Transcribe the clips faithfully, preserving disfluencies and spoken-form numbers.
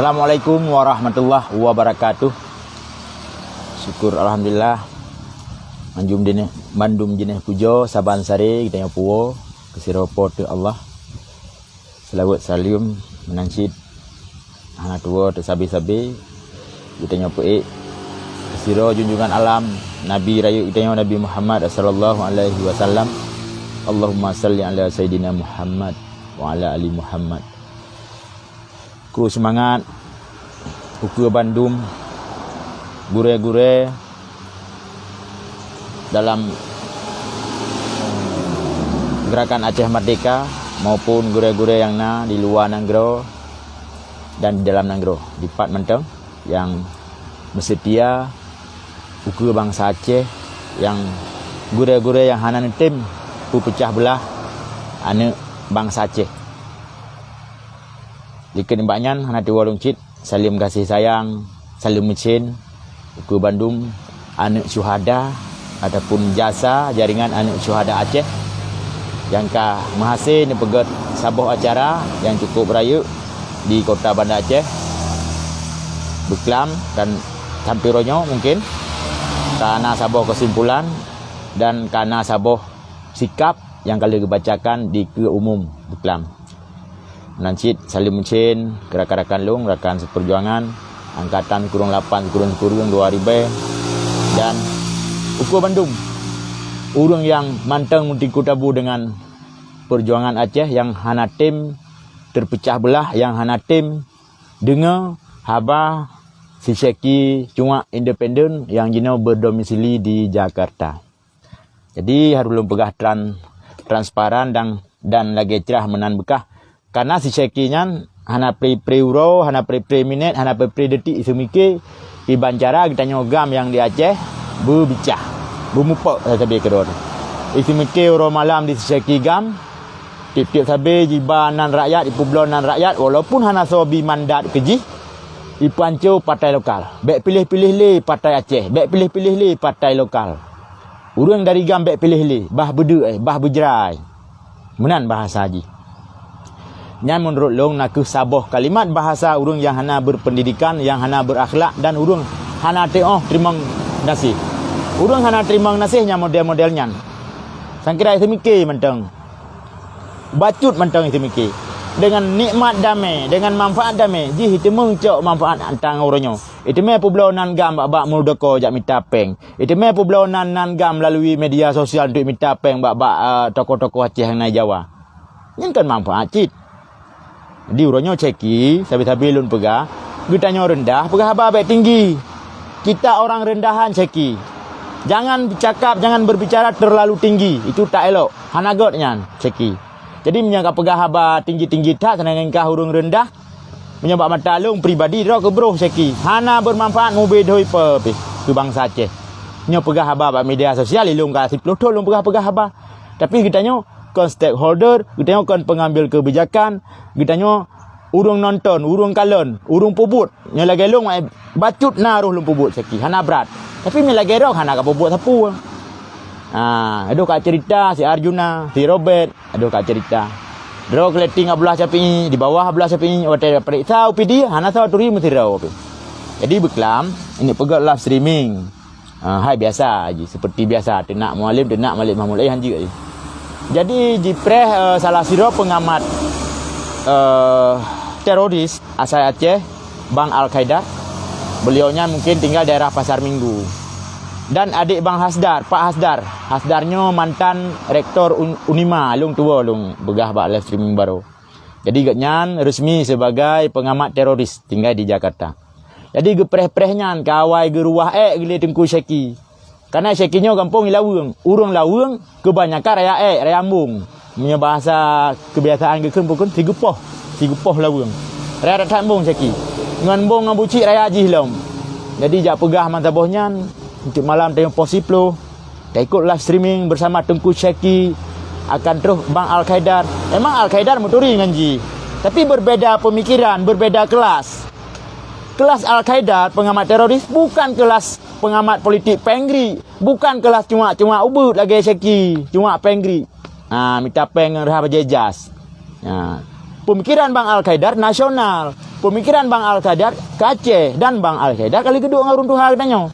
Assalamualaikum warahmatullahi wabarakatuh. Syukur alhamdulillah. Manjum jeuneh, mandum jeuneh pujoe saban saré geutanyoe puwoe keu sidroe Po teu Allah. Seulaweuet saleuem meunan cit hana tuwoe teusabe-sabe geutanyoe peuék keu sidroe junjungan alam, Nabi rayeuk geutanyoe Nabi Muhammad sallallahu alaihi wasallam. Allahumma salli ala Sayyidina Muhammad wa ala ali Muhammad. Kru seumangat, ukeue bandum, gurée-gurée dalam Gerakan Aceh Merdeka maupun gurée-gurée nyang na di luwa nanggroe dan di dalam nanggroe, dipat mantong nyang meuseutia ukeue bansa Aceh, nyang gurée-gurée nyang hana neutem peupeucah beulah aneuëk bansa Aceh. Likot nibak nyan hana tuwoe lôn cit saleuem gaséh sayang, saleuem meucén ukeue bandum aneuëk syuhada ataupun jasa jaringan aneuëk syuhada Aceh nyang ka meuhasé neupeugét saboh acara nyang cukup rayeuk di kota Banda Aceh. Beuklam dan sampoe uroe nyoe mungken ka na saboh keusimpulan dan ka na saboh sikab nyang ka lheueh geubacakan dikeue umum beuklam. Meunan cit saleuem meucén keu rakan-rakan lôn, rakan seupeujuangan angkatan sikureueng lapan sikureueng sikureueng dua ribée dan ukeue bandum ureuëng nyang mantong meutingkue tabu deungon peujuangan Aceh nyang hana tem teupeucah beulah, nyang hana tem deungoe haba si Syeki cuak independen nyang jinoe berdomisili di Jakarta. Jadi harôh lôn peugah tran-, transparan dan, dan lagée crah meunan beukah. Kareuna si Syeki nyan hana pri-pri uroe, hana pri-pri minét, hana pri-pri detik iseumike kiban cara geutanyoe GAM nyang di Aceh beubicah, beumupok sabe keudroe. Iseumike uroe malam di si Syeki GAM, tieb-tieb sabe jiba nan rakyat, ipeubloe nan rakyat, walaupun hana soe bi mandat keu jih, ipeuanco partai lokal. Bék piléh-piléh lé partai Aceh, bék piléh-piléh lé partai lokal. Ureuëng dari GAM bék piléh lé, bah beudeuk, bah beujrai. Meunan bahasa jih. Nyan meunurot lôn na kheueh saboh kalimat bahasa ureuëng nyang hana berpendidikan, nyang hana berakhlak dan ureuëng hana teuoh teurimong gaséh. Ureuëng hana teurimong gaséh nyang model-model nyan. Sangkira iseumike mantong. Bacut mantong iseumike. Deungon nikmat damé, deungon manfaat damé, jih iteumeung cok manfaat antang uroe nyoe. Iteumé peubloe nan GAM bak-bak Muldoko jak mita péng. Iteumé peubloe nan, nan GAM melalui media sosial untuk mita péng bak-bak, eh, tokoh-tokoh Aceh nyang na Jawa. Nyan kon manfaat cit. Di uroe nyoe Syeki, sabe-sabe lôn peugah, geutanyoe reundah, peugah haba bék tinggi. Kita orang rendahan Syeki. Jangan cakap, jangan berbicara terlalu tinggi. Itu tak elok. Hana gét nyan Syeki. Jadi meunyoe ka peugah haba tinggi-tinggi that, seunang ingkah ureuëng reundah, meunyoe bak mata lôn pribadi droe keubroh Syeki, hana bermanfaat mubé doi peue pih keu bansa Aceh. Nyoe peugah haba bak media sosial, ilôn ka siplôh thon lôn peugah-peugah haba. Tapi geutanyoe kon stakeholder, geutanyoe kon pengambil kebijakan, geutanyoe ureuëng nonton, ureuëng kalon, ureuëng peubuet. Nyoe lagée lôn, eh, bacut na roh lôn peubuet Syeki, hana brat. Tapi meunyoe lagée droe hana ka peubuet sapeue. Ha, adoh ka cerita si Arjuna, si Robert, adoh ka cerita. Droe keuleting Abdullah Syafi'i, di bawah Abdullah Syafi'i, watée peuriksa U P D, hana soe turi meusidroe pih. Jadi beuklam, ini peugét live streaming. Ah, hai biasa ji, seperti biasa, teunak Mualem, teunak Malik Mahmud, eh, han jeuet ji. Jadi jipreh, eh, salah sidroe pengamat, eh, teroris asai Aceh, Bang Al Khaidar. Beliau nyan mungkin tinggal daerah Pasar Minggu. Dan adik Bang Hasdar, Pak Hasdar. Hasdar nyoe mantan rektor Un-, Unima, lôn tuwoe lôn peugah bak live streaming baroe. Jadi gobnyan resmi sebagai pengamat teroris tinggai di Jakarta. Jadi geupreh-preh nyan keu awai geuruwah ék geuh lé Teungku Syeki. Kareuna Syeki nyoe gampông di Laweueng. Ureuëng Laweueng keubanyakan raya ék, raya embong. Meunyoe bahasa keubiasaan geukheun bukon sigeupoh, sigeupoh Laweueng. Raya that-that embong Syeki. Ngon embong ngon buciek raya jih lom. Jadi jak peugah mantong boh nyan, untuk malam tanyoe poh siplôh. Taikot live streaming bersama Teungku Syeki, akan troh Bang Al Khaidar. Memang Al Khaidar meuturi ngon jih, tapi berbeda pemikiran, berbeda kelas. Kelas Al Khaidar, pengamat teroris, bukan kelas pengamat politik Pengri, bukan kelas cuak-cuak ubeut lagée Syeki, cuak Pengri. Ha, mita péng ngon rhah bajée jas. Ha. Peumikiran Bang Al Qaidar nasional. Peumikiran Bang Al Qaidar ka Aceh dan Bang Al Qaidar ka lheueh geuduek ngon ureuëng tuha geutanyoe.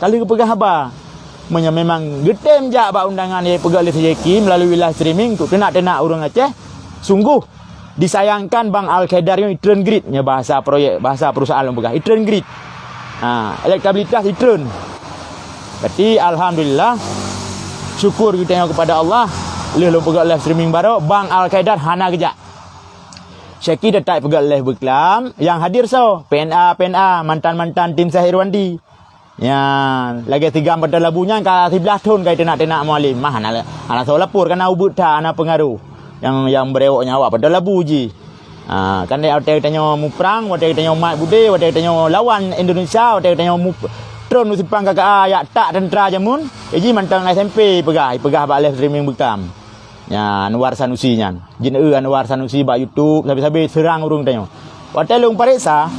Ka lheueh geupeugah haba. Meunyoe memang geutem jak bak undangan nyang peugah lé Syeki meulalu live streaming untuk teunak-teunak ureuëng Aceh, sungguh disayangkan Bang Al Qaidar nyoe itreun grit, nyoe bahasa proyek, bahasa perusahaan lôn peugah, itreun grit. Ha, elektabilitas itreun. Berarti alhamdulillah, syukur geutanyoe kepada Allah, lheueh lôn peugah live streaming baroe, Bang Al Qaidar hana geujak. Syeki teutap peugah live beuklam, nyang hadir soe? P N A, P N A, mantan-mantan tim seh Irwandi. Nyan, lagée si GAM Padang Labu nyan ka siblaih thon ka iteunak-teunak Mualem. Mah hana, hana soe lapor, kana ubit that, hana peungaroh. Nyang, nyang beurewok nyan awak Padang Labu jih. Ha, kan watée geutanyoe muprang, watée geutanyoe mat budé, watée geutanyoe lawan Indonesia, watée geutanyoe mup-, tron u simpang K K A jak tak teuntra jameun, eh, jih mantong S M P peugah, peugah bak live streaming beuklam. Nyan, Anwar Sanusi nyan. Jin eu Anwar Sanusi bak YouTube, sabe-sabe seurang ureuëng tanyoe. Watée lôn pareksa,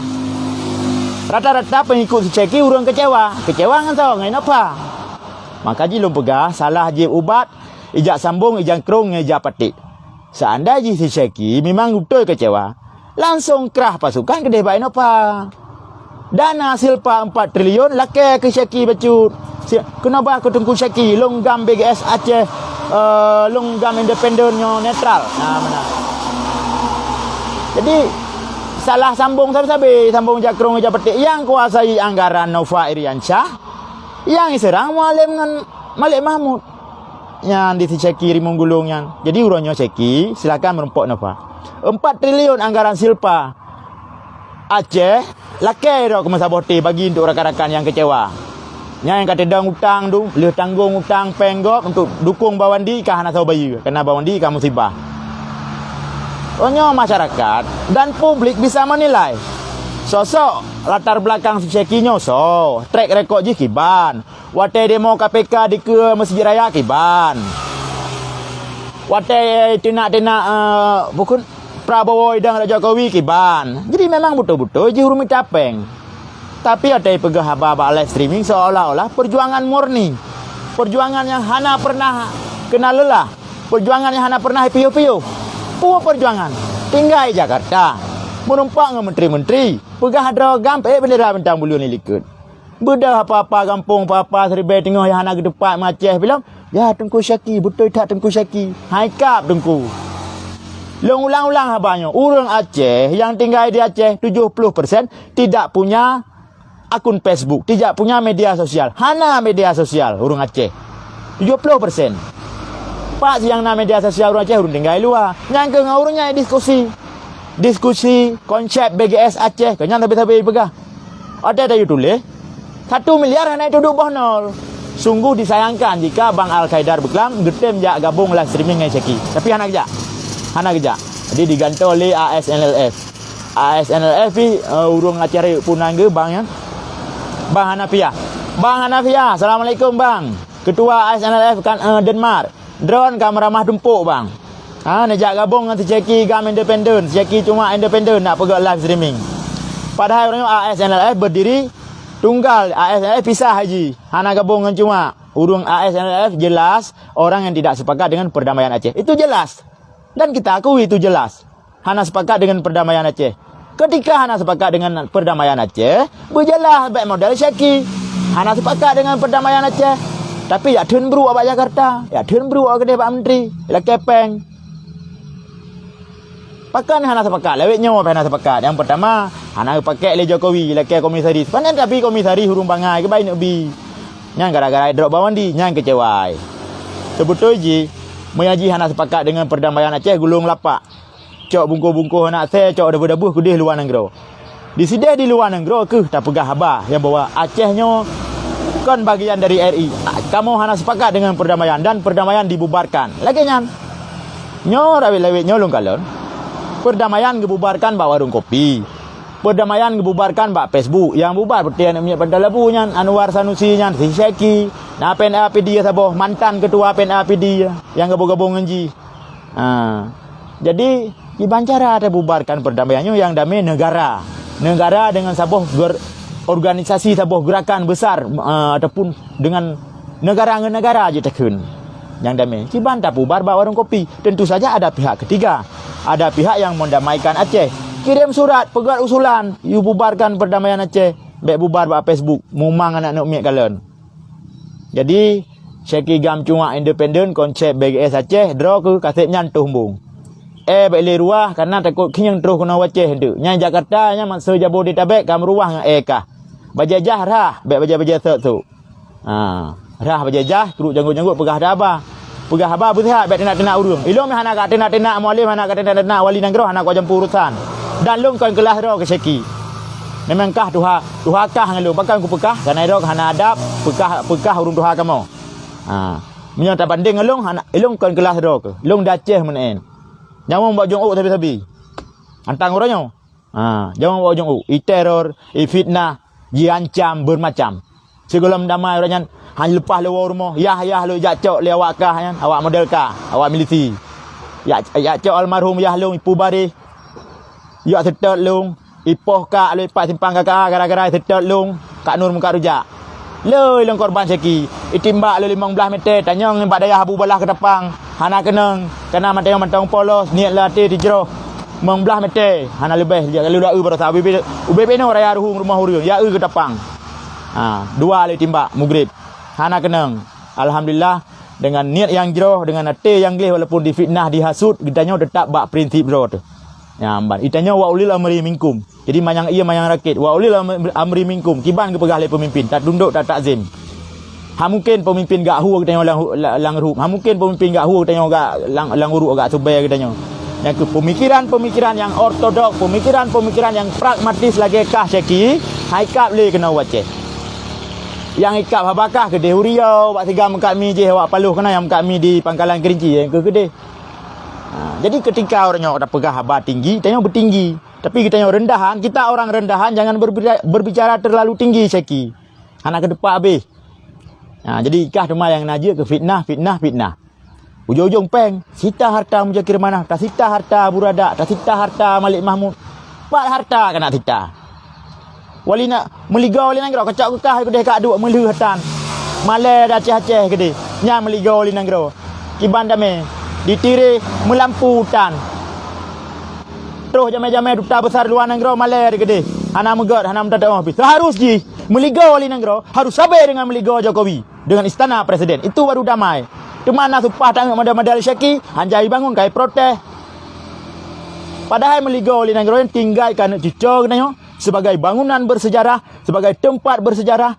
rata-rata peungikut si Syeki ureuëng keucewa. Keucewa ngon soe? Ngon Innova. Maka jih lôn peugah, salah jieb ubat, ijak sambong, ija krong, ngon ija paték. Seandai jih si Syeki memang beutôi keucewa, langsong krah pasukan keudeh bak Innova. Dana Silpa empat triliun lakée keu Syeki bacut. Si-, keunoe bah keu Teungku Syeki, lôn GAM B G S Aceh, eh, lôn GAM independen nyoe netral. Nah, meunan. Jadi, salah sambong sabe-sabe, sambong jak krong ija paték nyang kuasai anggaran Nova Iriansyah, nyang iseurang Mualem ngon Malik Mahmud. Nyan di si Syeki Rimueng Gulong nyan. Jadi uroe nyoe Syeki silakan meurumpok Nova. Empat triliun anggaran Silpa Aceh lakée droe keu meusaboh té bagi untuk rakan-rakan nyang keucewa. Nyang ka teudong utang tu, lheueh tanggong utang péng gob untuk dukong Bawandi ka hana soe bayeue, karena Bawandi ka musibah. Uroe nyoe masyarakat dan publik bisa menilai sosok latar belakang si Syeki nyoe soe, track record jih kiban. Watée demo K P K dikeue Masjid Raya kiban. Watée teunak-teunak, eh, bukon Prabowo idang Jokowi kiban. Jadi memang beutôi-beutôi jih ureuëng mita péng. Tapi watée peugah haba bak live streaming seolah-olah perjuangan murni. Perjuangan nyang hana pernah kena lelah. Perjuangan nyang hana pernah piôh-piôh. Peue perjuangan? Tinggai Jakarta. Meurumpok ngon menteri-menteri. Peugah droe GAM, eh, bendera bintang buleuen di likot. Beudôh apa-apa gampông, apa-apa siribée teungoh nyang hana geutupat meuAceh bilom, ya Teungku Syaki, beutôi that Teungku Syaki. Hai kab Teungku. Lôn ulang-ulang haba nyoe, ureuëng Aceh nyang tinggai di Aceh tujuh puluh persen tidak punya akun Facebook, tidak punya media sosial. Hana media sosial ureuëng Aceh. Tujuh puluh persen. Pat nyang na media sosial ureuëng Aceh, ureuëng tinggai luwa. Nyang keu ngon ureuëng nyan diskusi. Diskusi konsep B G S Aceh, keu nyan sabe-sabe peugah. Ada, ada yue tuléh, satu miliar hana ituduek boh nol. Sungguh disayangkan jika Bang Al Qaidar Beuklam geutem jak gabong live streaming ngon Syaki. Tapi hana geujak. Hana geujak. Jadi digantoe lé A S N L F. A S N L F pih, eh, ureuëng Aceh rayeuk pun nyan geuh bang nyan. Bang Hanafiah. Bang Hanafiah, assalamualaikum bang. Ketua A S N L F kan, eh, Denmark. Droen ka meuramah tumpôk, bang. Ha, neujak gabong ngon si Syaki GAM independen, si Syaki cuma independen nak peugah live streaming. Padahai ureuëng nyoe A S N L F berdiri tunggal, A S N L F pisah haji, hana gabong ngon cuma. Ureuëng A S N L F jelas orang yang tidak sepakat dengan perdamaian Aceh. Itu jelas. Dan kita akui itu jelas. Hana sepakat dengan perdamaian Aceh. Ketika hana sepakat dengan perdamaian Aceh, beujeulaih bak model Syaki. Hana sepakat dengan perdamaian Aceh. Tapi jak theun bruek bak Jakarta, jak theun bruek keudeh bak menteri, ilakée péng. Pakon hana sepakat? Lawét nyoe hana sepakat. Nyang pertama, hana geupakek lé Jokowi ilakée komisaris. Pane tapi komisaris ureuëng bangai keubai neuk bi. Nyang gara-gara drop bawandi, nyang keucewai. Seubeutôi jih, meunyo jih hana sepakat dengan perdamaian Aceh, gulong lapak. Cok bungkôh-bungkôh aneuk asèe, cok daboh-daboh keudeh luwa nanggroe. Disideh di luwa nanggroe keuh tapeugah haba nyang bahwa Aceh nyoe kon bagian dari R I. Kamoe hana sepakat dengan perdamaian dan perdamaian dibubarkan. Lagèe nyan. Nyoe rawet-lawet nyoe lôn kalon. Perdamaian geububarkan bak warong kopi. Perdamaian geububarkan bak Facebook. Nyang bubar beutôi aneuk miet Bandar Labu nyan, Anwar Sanusi nyan, si Syaki, na P N A P D saboh, mantan ketua P N A P D nyang gabong-gabong ngon jih. Ha. Jadi, kiban cara tabubarkan perdamaian nyoe nyang damé negara. Negara dengan saboh ger-, organisasi, saboh gerakan besar, eh, ataupun dengan negara ngon negara jeuet takheun. Nyang damé, kiban tapubar bak warong kopi. Tentu saja ada pihak ketiga. Ada pihak yang mendamaikan Aceh. Kirim surat, peugöt usulan, yue bubarkan perdamaian Aceh. Bèk bubar bak Facebook, mumang aneuk miet kalon. Jadi, Syeki GAM cuak independen, konsep B G S Aceh, droe keu kaseb nyan toh embong. Eh, bèk lé ruah, kareuna takot khieng troh keunoe u Aceh teuk. Nyang Jakarta nyan mak se-Jabodetabek ka meuruah ngon eh kah. Bajèe jah rhah, bèk bajèe-bajèe sot-sot. Ha, rhah bajèe jah, kruek janggut-janggut peugah haba. Peugah haba beuseuhat, bèk teunak-teunak ureueng. Ilôn hana ka teunak-teunak mualim, hana ka teunak-teunak wali nanggroe, hana kucampur urusan. Dan lôn kon keulaih droe keu Syeki. Memang kah tuha, tuha kah ngon lôn, pakon kupeugah, kareuna droe hana adab, peugah, peugah ureueng tuha kamoe. Ha, meunyoe tabandeng ngon lôn, hana, ilôn kon keulaih droe keuh. Lôn di Aceh meunan. Nyawöng bak jong ôk sabe-sabe. Antang uroe nyoe. Ha, nyawöng bak jong ôk. Iteror, ifitnah, jiancam, bermacam. Sigohlom damai uroe nyan, hana leupah lé woe rumoh, yah-yah lôn jak cok lé awak kah nyan, awak model kah, awak milisi. Yak, yak cok almarhum yah lôn ipubareh. Yak seutôt lôn, ipoh kak lôn ipat simpang K K A gara-gara seutôt lôn, Kak Nur meukat rujak. Lé lôn korban Syeki, itimbak lé limong blaih mete, tanyong bak dayah Abu Balah Keutapang. Hana keunong, kareuna mantong-mantong polos, niet lam até jijroh. Limong blaih mete, hana leubeh, jak lalu dak eu baroesa, ubé-ubé, ubé-ubé noe raya ruhueng rumoh ureueng, ya eu Keutapang. Ha, dua lé timbak, mugreb. Hana keunong. Alhamdulillah, dengan niet nyang jroh, dengan até nyang gleh, walaupun difitnah, dihasut, geutanyoe teutap bak prinsip droe teuh. Nyan ban. Geutanyoe wa ulil amri minkum. Jadi manyang ie manyang rakét. Wa ulil amri, amri minkum. Kiban geupeugah lé peumimpin. Tatundok, tatakzim. Hana mungken peumimpin gak hu geutanyoe lam, lam, lam ruhup. Hana mungken peumimpin gak hu geutanyoe gak lam, lam uruek gak subée geutanyoe. Nyang keu peumikiran-peumikiran nyang ortodok, peumikiran-peumikiran nyang pragmatis lagée kah Syeki, hai kab lé keunoe u Aceh. Nyang ikab haba kah keudeh u Riau, bak siga meukat mi jih awak paloh keunan nyang meukat mi di Pangkalan Kerinci, nyang keu keudeh. Ha, jadi ketika ureuëng nyoe tapeugah haba tinggi, tanyoe beutinggi. Tapi geutanyoe rendahan, kita orang rendahan jangan berbicara, berbicara terlalu tinggi, Syeki. Hana keuteupah abéh. Ha, jadi kah teuma nyang na jeuet keu fitnah, fitnah, fitnah. Ujong-ujong péng, sita harta muzakir manah, tasita harta buradak, tasita harta Malik Mahmud. Pat harta ka nak sita. Wali na meuligoe wali nanggroe, kacok keukah keudeh kak duek meulheueh tan. Malée di Aceh-Aceh keudeh, nyan meuligoe wali nanggroe. Kiban damé, di Tireh meulampu tan. Troh jamé-jamé duta besar luwa nanggroe malée di keudeh, hana meugöt, hana meutatoh pih. Seuharus jih meuligoe wali nanggroe harus sabe deungon meuligoe Jokowi, deungon istana presiden. Itu baru damai. Teuma na seupah tanggeuek model-model Syeki, hana jibangun kai protes. Padahai meuligoe wali nanggroe nyan tinggai keuneuk cuco geutanyoe sebagai bangunan bersejarah, sebagai tempat bersejarah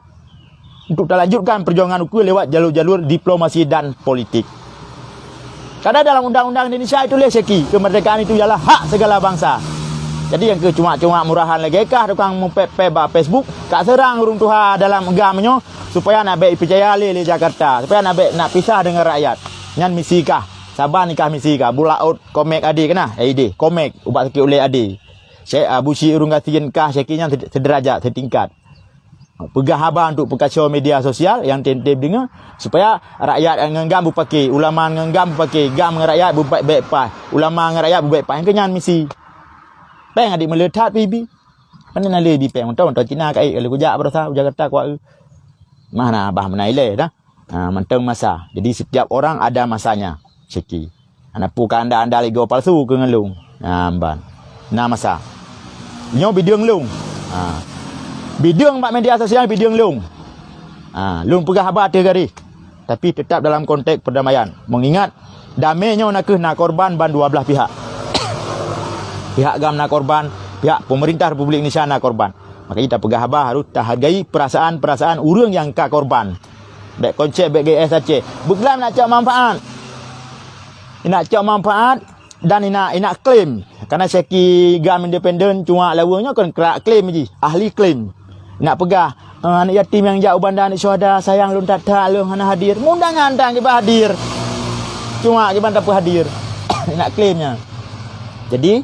untuk talanjutkan perjuangan ukeue lewat jalur-jalur diplomasi dan politik. Karena dalam undang-undang Indonesia dituléh Syeki, kemerdekaan itu ialah hak segala bangsa. Jadi nyang keu cuak-cuak murahan lagée kah tukang meupéb-péb bak Facebook, kak seurang ureuëng tuha dalam GAM nyoe supaya nak bék ipeucaya lé, lé Jakarta, supaya nak bék nak pisah deungon rakyat. Nyan misi kah, saban kah misi kah, bulaôt komek ade keunan, eh ideh, komek ubak sakét ulée ade. Syek Abu Syik ureuëng gasien kah Syeki nyan sed-, sederajat, setingkat. Peugah haba untuk peukaco media sosial nyang tem-tem deungoe, supaya rakyat ngon GAM beupake, ulama ngon GAM beupake, GAM ngon rakyat beubék-bék paih, ulama ngon rakyat beubék paih. Keu nyan misi. Péng adik meuleuet that pih bi. Pane na lé bi péng, mantong, mantong Cina ka ék, lé kujak baroesa, u Jakarta kuat. Mah na bah meunan ilée dah. Ha, mantong masa. Jadi setiap orang ada masanya. Syeki. Hana peue ka anda-anda ligoe palsu keu ngon lôn. Ha, ban. Na masa. Nyoe bideueng lôn. Ha. Bideueng bak media sosial bideueng lôn. Ha, lôn peugah haba teuh garéh. Tapi tetap dalam konteks perdamaian. Mengingat, damé nyoe nakeuh na korban ban dua blah pihak. Pihak GAM na korban, pihak pemerintah Republik Indonesia na korban. Makanya tapeugah haba harus tahargai perasaan-perasaan ureuëng nyang ka korban. Bék konsep B G S Aceh. Beuglam nak cok manfaat. Nak cok manfaat dan nak, nak klaim. Karena Syeki GAM independen, cuak laweueng nyoe kon krak klaim jih, ahli klaim. Nak peugah, "Eh, aneuk yatim nyang jak u banda aneuk syuhada, sayang lôn that-that lôn hana hadir." Undangan tan kiban hadir. Cuak kiban tapeuhadir. Nak klaim nyan. Jadi,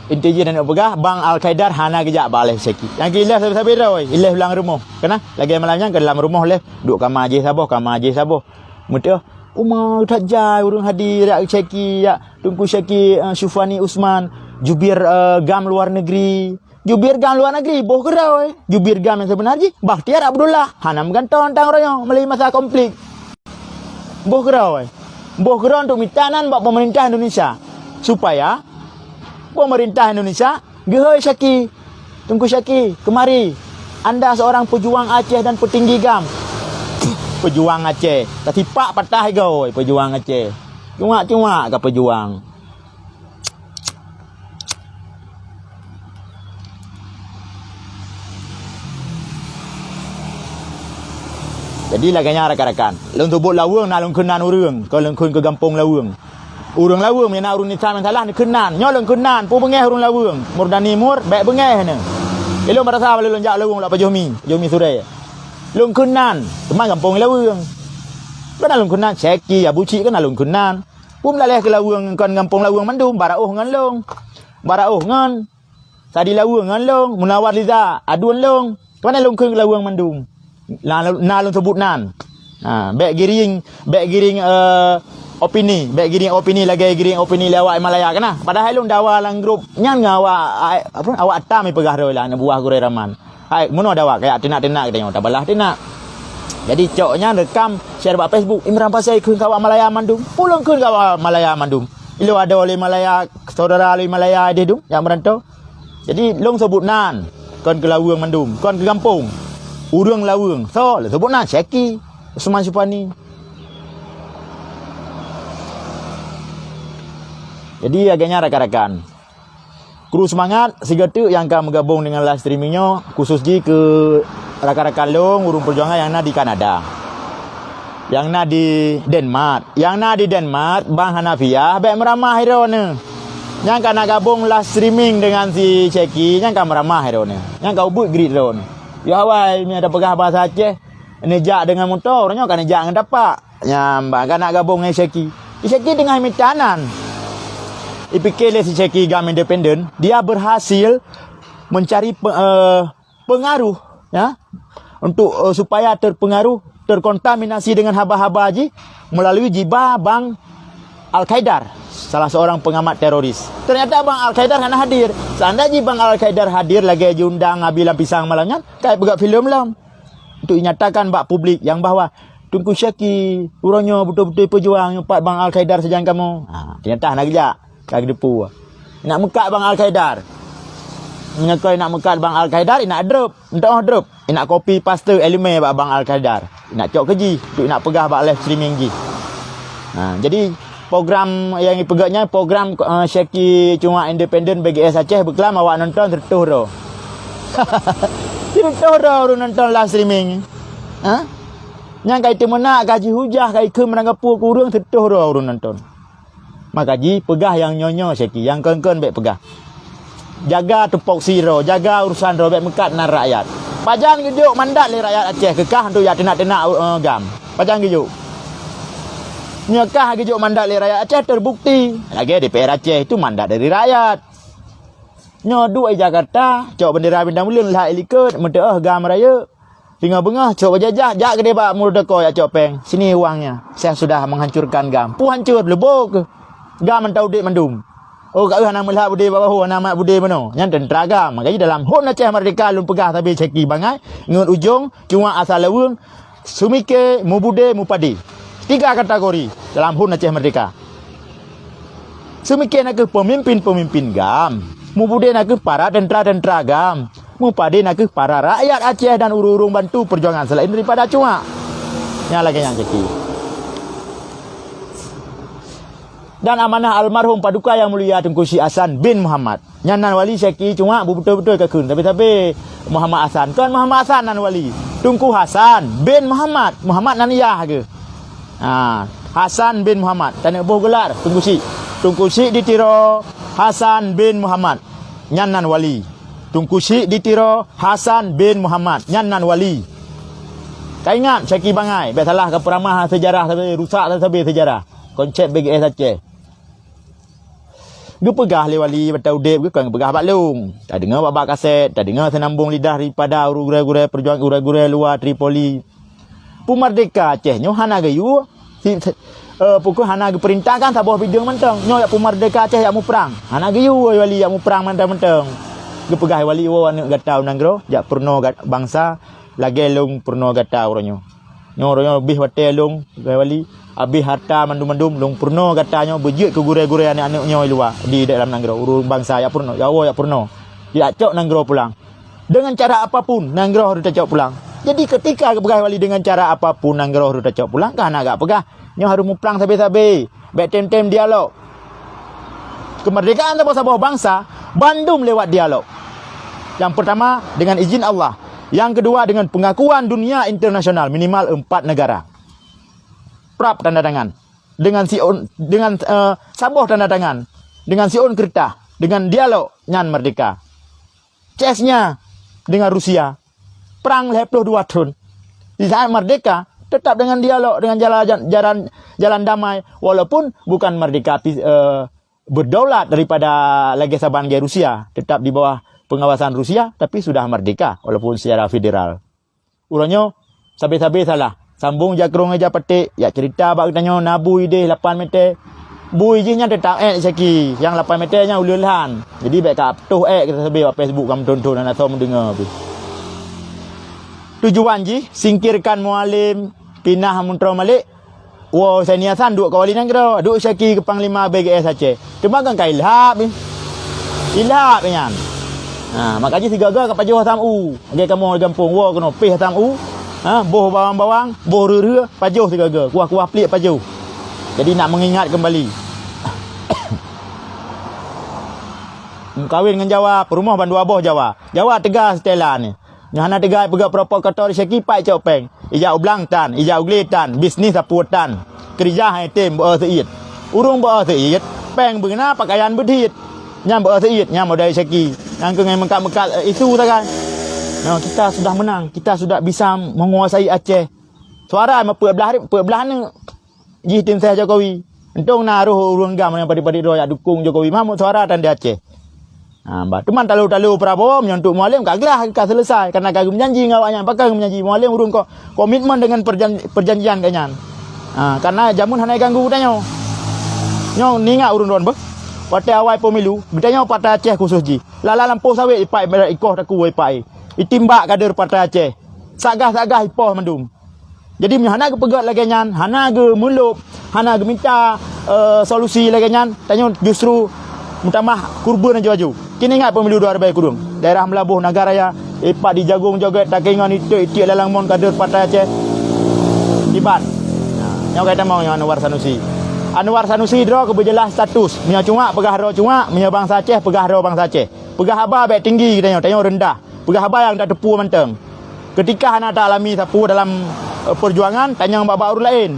inti jih nak peugah, Bang Al Qaidar hana geujak bak lé Syeki. Nyang keu ilée sabe-sabe droe, ilée ulang rumoh. Keunan, lagée malam nyan keu lam rumoh lé, duek kama jih saboh, kama jih saboh. Meuteuk, uma that jai ureuëng hadir, yak Syeki, yak Teungku Syeki, eh, Syufani Usman, jubir, eh, GAM luar negeri. Jubir GAM luar negeri, boh keudroe. Jubir GAM nyang sebenar jih, Bakhtiar Abdullah. Hana meugantoe tang uroe nyoe, meulai masa konflik. Boh keudroe. Boh keudroe untuk mita nan bak pemerintah Indonesia, supaya pemerintah Indonesia geuhôi Syaki. Teungku Syaki, kemari. Anda seorang pejuang Aceh dan petinggi GAM. Pejuang Aceh. Tasipak patah igoe pejuang Aceh. Cuak-cuak ka pejuang. Jadi lagèe nyan rakan-rakan. Lôn seubut Laweueng na lôn kheun nan ureueng, kon lôn kheun keu gampông Laweueng. Ureueng Laweueng meunyo na ureueng Indonesia nyang salah neukheun nan. Nyoe lôn kheun nan, peue beungèh ureueng Laweueng. Murdani Mur, bèk beungèh nyoe. Ilôn meurasa lôn jak Laweueng lak Pajoh Mi, Pajoh Mi Surè. Lôn kheun nan, teuma gampông Laweueng. Kon na lôn kheun nan, Syaki, Abu Cik kon na lôn kheun nan. Peue meulalèe keu Laweueng kon gampông Laweueng mandum, Baraoh ngon lôn. Baraoh ngon Sadi Laweueng ngon lôn, Munawar Liza, Adun lôn. Keumanè lôn kheun Laweueng mandum? Na, na lôn seubut nan. Ha, bèk giring, bèk giring, eh, opini, bèk giring opini lagèe giring opini lé awak Himalaya kana. Padahai lôn dawa lam grup nyan ngon awak, ai, apa, awak Atam ipeugah droe lah aneuk buah Gurèe Raman. Hai, meunoe dawa kajak teunak-teunak geutanyoe, tabalah teunak. Jadi cok nyan rekam, share bak Facebook, Imran Pasè kheun keu awak Malaya mandum. Peue lôn kheun keu awak Malaya mandum? Ilôn adoe lé Malaya, syedara lé Malaya ideh dum nyang meuranto. Jadi lôn seubut nan, kon keu Laweueng mandum, kon keu gampông. Ureueng Laweueng, soe lôn seubut nan, Syaki, Usman Supani. Jadi lagèe nyan rakan-rakan. Kru seumangat, sigoe teuk nyang ka meugabong deungon live streaming nyoe, khusos jih keu rakan-rakan lôn ureueng peujuangan nyang na di Kanada. Nyang na di Denmark. Nyang na di Denmark, Bang Hanafiah, bèk meuramah droeneuh. Nyang ka na gabong live streaming deungon si Syaki, nyang ka meuramah droeneuh. Nyang ka ubit grit droeneuh. Yoh awai, meunyo tapeugah bahasa Aceh, neujak deungon moto, uroe nyoe ka neujak ngon tapak. Nyan, bah, ka na gabong ngon Syaki. Syaki teungoh mita nan. Ipike lé si Syaki GAM independen, dia berhasil mencari pe-, eh, pengaruh, ya, untuk, eh, supaya terpengaruh, terkontaminasi dengan haba-haba jih melalui jiba Bang Al-Qaedar, salah seorang pengamat teroris. Ternyata Bang Al-Qaedar hana hadir. Seandai jih Bang Al-Qaedar hadir lagèe jiundang Abi Lam Pisang malam nyan, ka ipeugah filem lom. Untuk inyatakan bak publik nyang bahwa Teungku Syaki uroe nyoe beutôi-beutôi peujuang nyoe pat Bang Al-Qaedar sajan kamoe. Ha, ternyata hana geujak. Ka geudeupu. Inak meukat Bang Al-Qaedar. Meunyoe kon inak meukat Bang Al-Qaedar, inak drop. Entah drop. Inak copy paste elemen bak Bang Al-Qaedar. Inak cok keu jih, untuk inak peugah bak live streaming jih. Ha, jadi program nyang ipeugah nyan, program, eh, Syaki Cuak Independen B G S Aceh beuklam awak nonton seratus droe. Seratus droe ureueng nonton live streaming. Ha? Nyang ka iteumeunak, ka jihujah, ka ikheun meurangkapeue keu ureueng seutoh droe ureueng nonton. Maka jipeugah nyang nyoe-nyoe Syaki, nyang kon-kon bèk peugah. Jaga tupoksi droe, jaga urusan droe, bèk meukat nan rakyat. Pajan geujok mandat lé rakyat Aceh keu kah untuk jak teunak-teunak, eh, GAM? Pajan geujok? Nyoe kah geujok mandat lé rakyat Aceh terbukti. Lagèe D P R Aceh itu mandat dari rakyat. Nyoe duek i Jakarta, cok bendera bintang buleuen lhah i likot, meuteuoh GAM rayeuk. Singoh beungoh cok bajajah, jak keudeh bak Muldoko jak cok péng. Sini uangnya, saya sudah menghancurkan GAM. Peue hancur, leubô keuh. GAM mantong udeb mandum. Oh, ka hana meulhah bude bak bahô, hana mat bude meunoe. Nyan teuntra GAM. Maka jih dalam hon Aceh Merdeka lôn peugah sabe Syaki bangai, ngon ujong, cuak asai laweueng, seumiké, mubude, mupade. Tiga kategori dalam hon Aceh Merdeka. Seumiké nakeuh peumimpin-peumimpin GAM. Mubude nakeuh para teuntra-teuntra GAM. Mupade nakeuh para rakyat Aceh dan ureueng-ureueng bantu peujuangan selain daripada cuak. Nyang lagèe nyan Syaki. Dan amanah almarhum Paduka Yang Mulia Teungku Syik Hasan bin Muhammad. Nyan nan wali Syaki cuak beubeutôi-beutôi kakheun. Tapi-tapi Muhammad Hasan. Kon Muhammad Hasan nan wali. Teungku Hasan bin Muhammad. Muhammad nan yah geuh. Ha, Hasan bin Muhammad. Taneuk boh gelar Teungku Syik. Teungku Syik di Tiro Hasan bin Muhammad. Nyan nan wali. Teungku Syik di Tiro Hasan bin Muhammad. Nyan nan wali. Ka ingat Syaki bangai. Bèk salah ka peuramah sejarah sabe, rusak sabe sejarah. Konsep B G S Aceh. Geupeugah lé wali mantong udeb geuh kon geupeugah bak lôn. Tadeungoe bak-bak kaset, tadeungoe seunambong lidah daripada ureueng gurèe-gurèe peujuang, gurèe-gurèe luwa Tripoli. Peumerdeka Aceh nyoe hana geuyue, si, si, eh, pukon hana geupeurintahkan saboh bideueng mantong. Nyoe jak peumerdeka Aceh jak muprang. Hana geuyue wali jak muprang mantong-mantong. Geupeugah wali, "Woe aneuk gata u nanggroe, jak peurunoe gat-, bansa lagèe lôn peurunoe gata uroe nyoe." Nyoe uroe nyoe leubeh watèe lôn, peugah wali. Abéh hareuta mandum-mandum, lôn peurunoe gata nyoe beujeuet keu gurée-gurée aneuëk-aneuëk nyoe i luwa, di dalam nanggroe. Ureuëng bansa jak peurunoe, ya Allah jak peurunoe. Jak cok nanggroe pulang. Dengan cara apapun, nanggroe harôh tacok pulang. Jadi, ketika geupeugah wali dengan cara apapun, nanggroe harôh tacok pulang, ka hana gak peugah, nyoe harôh muprang sabe-sabe. Bék tem-tem dialog. Kemerdekaan saboh-saboh bansa, bandum lewat dialog. Yang pertama, dengan izin Allah. Yang kedua, dengan pengakuan dunia internasional, minimal empat negara. Prap tanda tangan. Dengan siôn, dengan, eh, saboh tanda tangan. Dengan siôn keureutah. Dengan dialog, nyan merdeka. Case-nya dengan Rusia. Perang lhée ploh dua thon. Di saat merdeka, tetap dengan dialog, dengan jalan, jalan, jalan damai. Walaupun bukan merdeka pi-, eh, berdaulat daripada lagée saban lagée Rusia. Tetap di bawah pengawasan Rusia, tapi sudah merdeka, walaupun secara federal. Uroe nyoe, sabe-sabe salah. Sambong jak krueng ija paték, jak cerita bak geutanyoe na bui ideh lapan meter. Bui jih nyan teutap ék syaki, nyang lapan meter nyan uleue lhan. Jadi bék ka peutoh ék gata sabe bak Facebook ka meuthon-thon hana soe meudeungoe pih. Tujuan jih, singkirkan Mualem, pinah Muntroe Malek, woe Saini Hasan duek keu wali nanggroe, duek syaki keu panglima B G S Aceh. Teuma kan ka ilhab ni. Ilhab nyan. Ha, maka jih sigaga ka pajoh asam u. Lagée kamoe di gampông, woe keunoe pih asam u. Ha, boh bawang-bawang, boh reue-reue, pajoh sigaga. Kuah-kuah pliek pajoh. Jadi nak mengingat kembali. Meukawen ngon Jawa, peurumoh bandua boh Jawa. Jawa teuga seutela ni. Nyoe hana teuga peugah provokator syaki pat cok péng. Ija u blang tan, ija u glé tan, bisnis apui tan. Keurija hai tem beu seuiet. Ureuëng beu seuiet, péng beuna pakaian beudhiet. Nyang beu seuiet, nyang modai syaki. Nyang keu ngai meukat-meukat, eh, isu sagai. Nah, kita sudah menang, kita sudah bisa menguasai Aceh. Suara meupeue blah, peuet blah aneuk. Jih tim ses Jokowi. Untông na roh ureuëng GAM nyang padit-padit droe jak dukong Jokowi, mamuk suara tan di Aceh. Ha, bah, teuma talo-talo Prabowo meunyoe untuk Mualem ka glah ka selesai, karena ka geumeujanji ngon awaknyan. Pakon geumeujanji? Mualem ureuëng ko-, komitmen dengan perjan-, perjanjian geuh nyan. Ha, karena jameun hana ganggu geutanyoe. Nyoe ningat ureuëng droen beuh. Watée awai pemilu, geutanyoe Partai Aceh khusus jih. Lala lampôh sawét ipak ikoh takue ipak i. Itimbak kader Partai Aceh. Satgas-satgas ipoh mandum. Jadi, meunyoe hana geupeugét lagée nyan, hana geumulop, hana geuminta, eh, solusi lagée nyan, tanyoe justru meutamah kurban aju-aju. Kini ingat pemilu dua ribu kureueng. Daerah Meulaboh Naga Raya, ipat di Jagong Jogét, Takengon, iték-iték Lalang Mon kader Partai Aceh. Iban. Nah, nyoe ka tamong nyoe Anwar Sanusi. Anwar Sanusi droe keu beujeulaih status. Meunyoe cuak, peugah droe cuak. Meunyoe bansa Aceh, peugah droe bansa Aceh. Peugah haba bék tinggi geutanyoe, tanyoe reundah. Peugah haba nyang tateupeue mantong. Keutika hana ta alami sapeue dalam, eh, peujuangan, tanyong bak-bak ureuëng laén.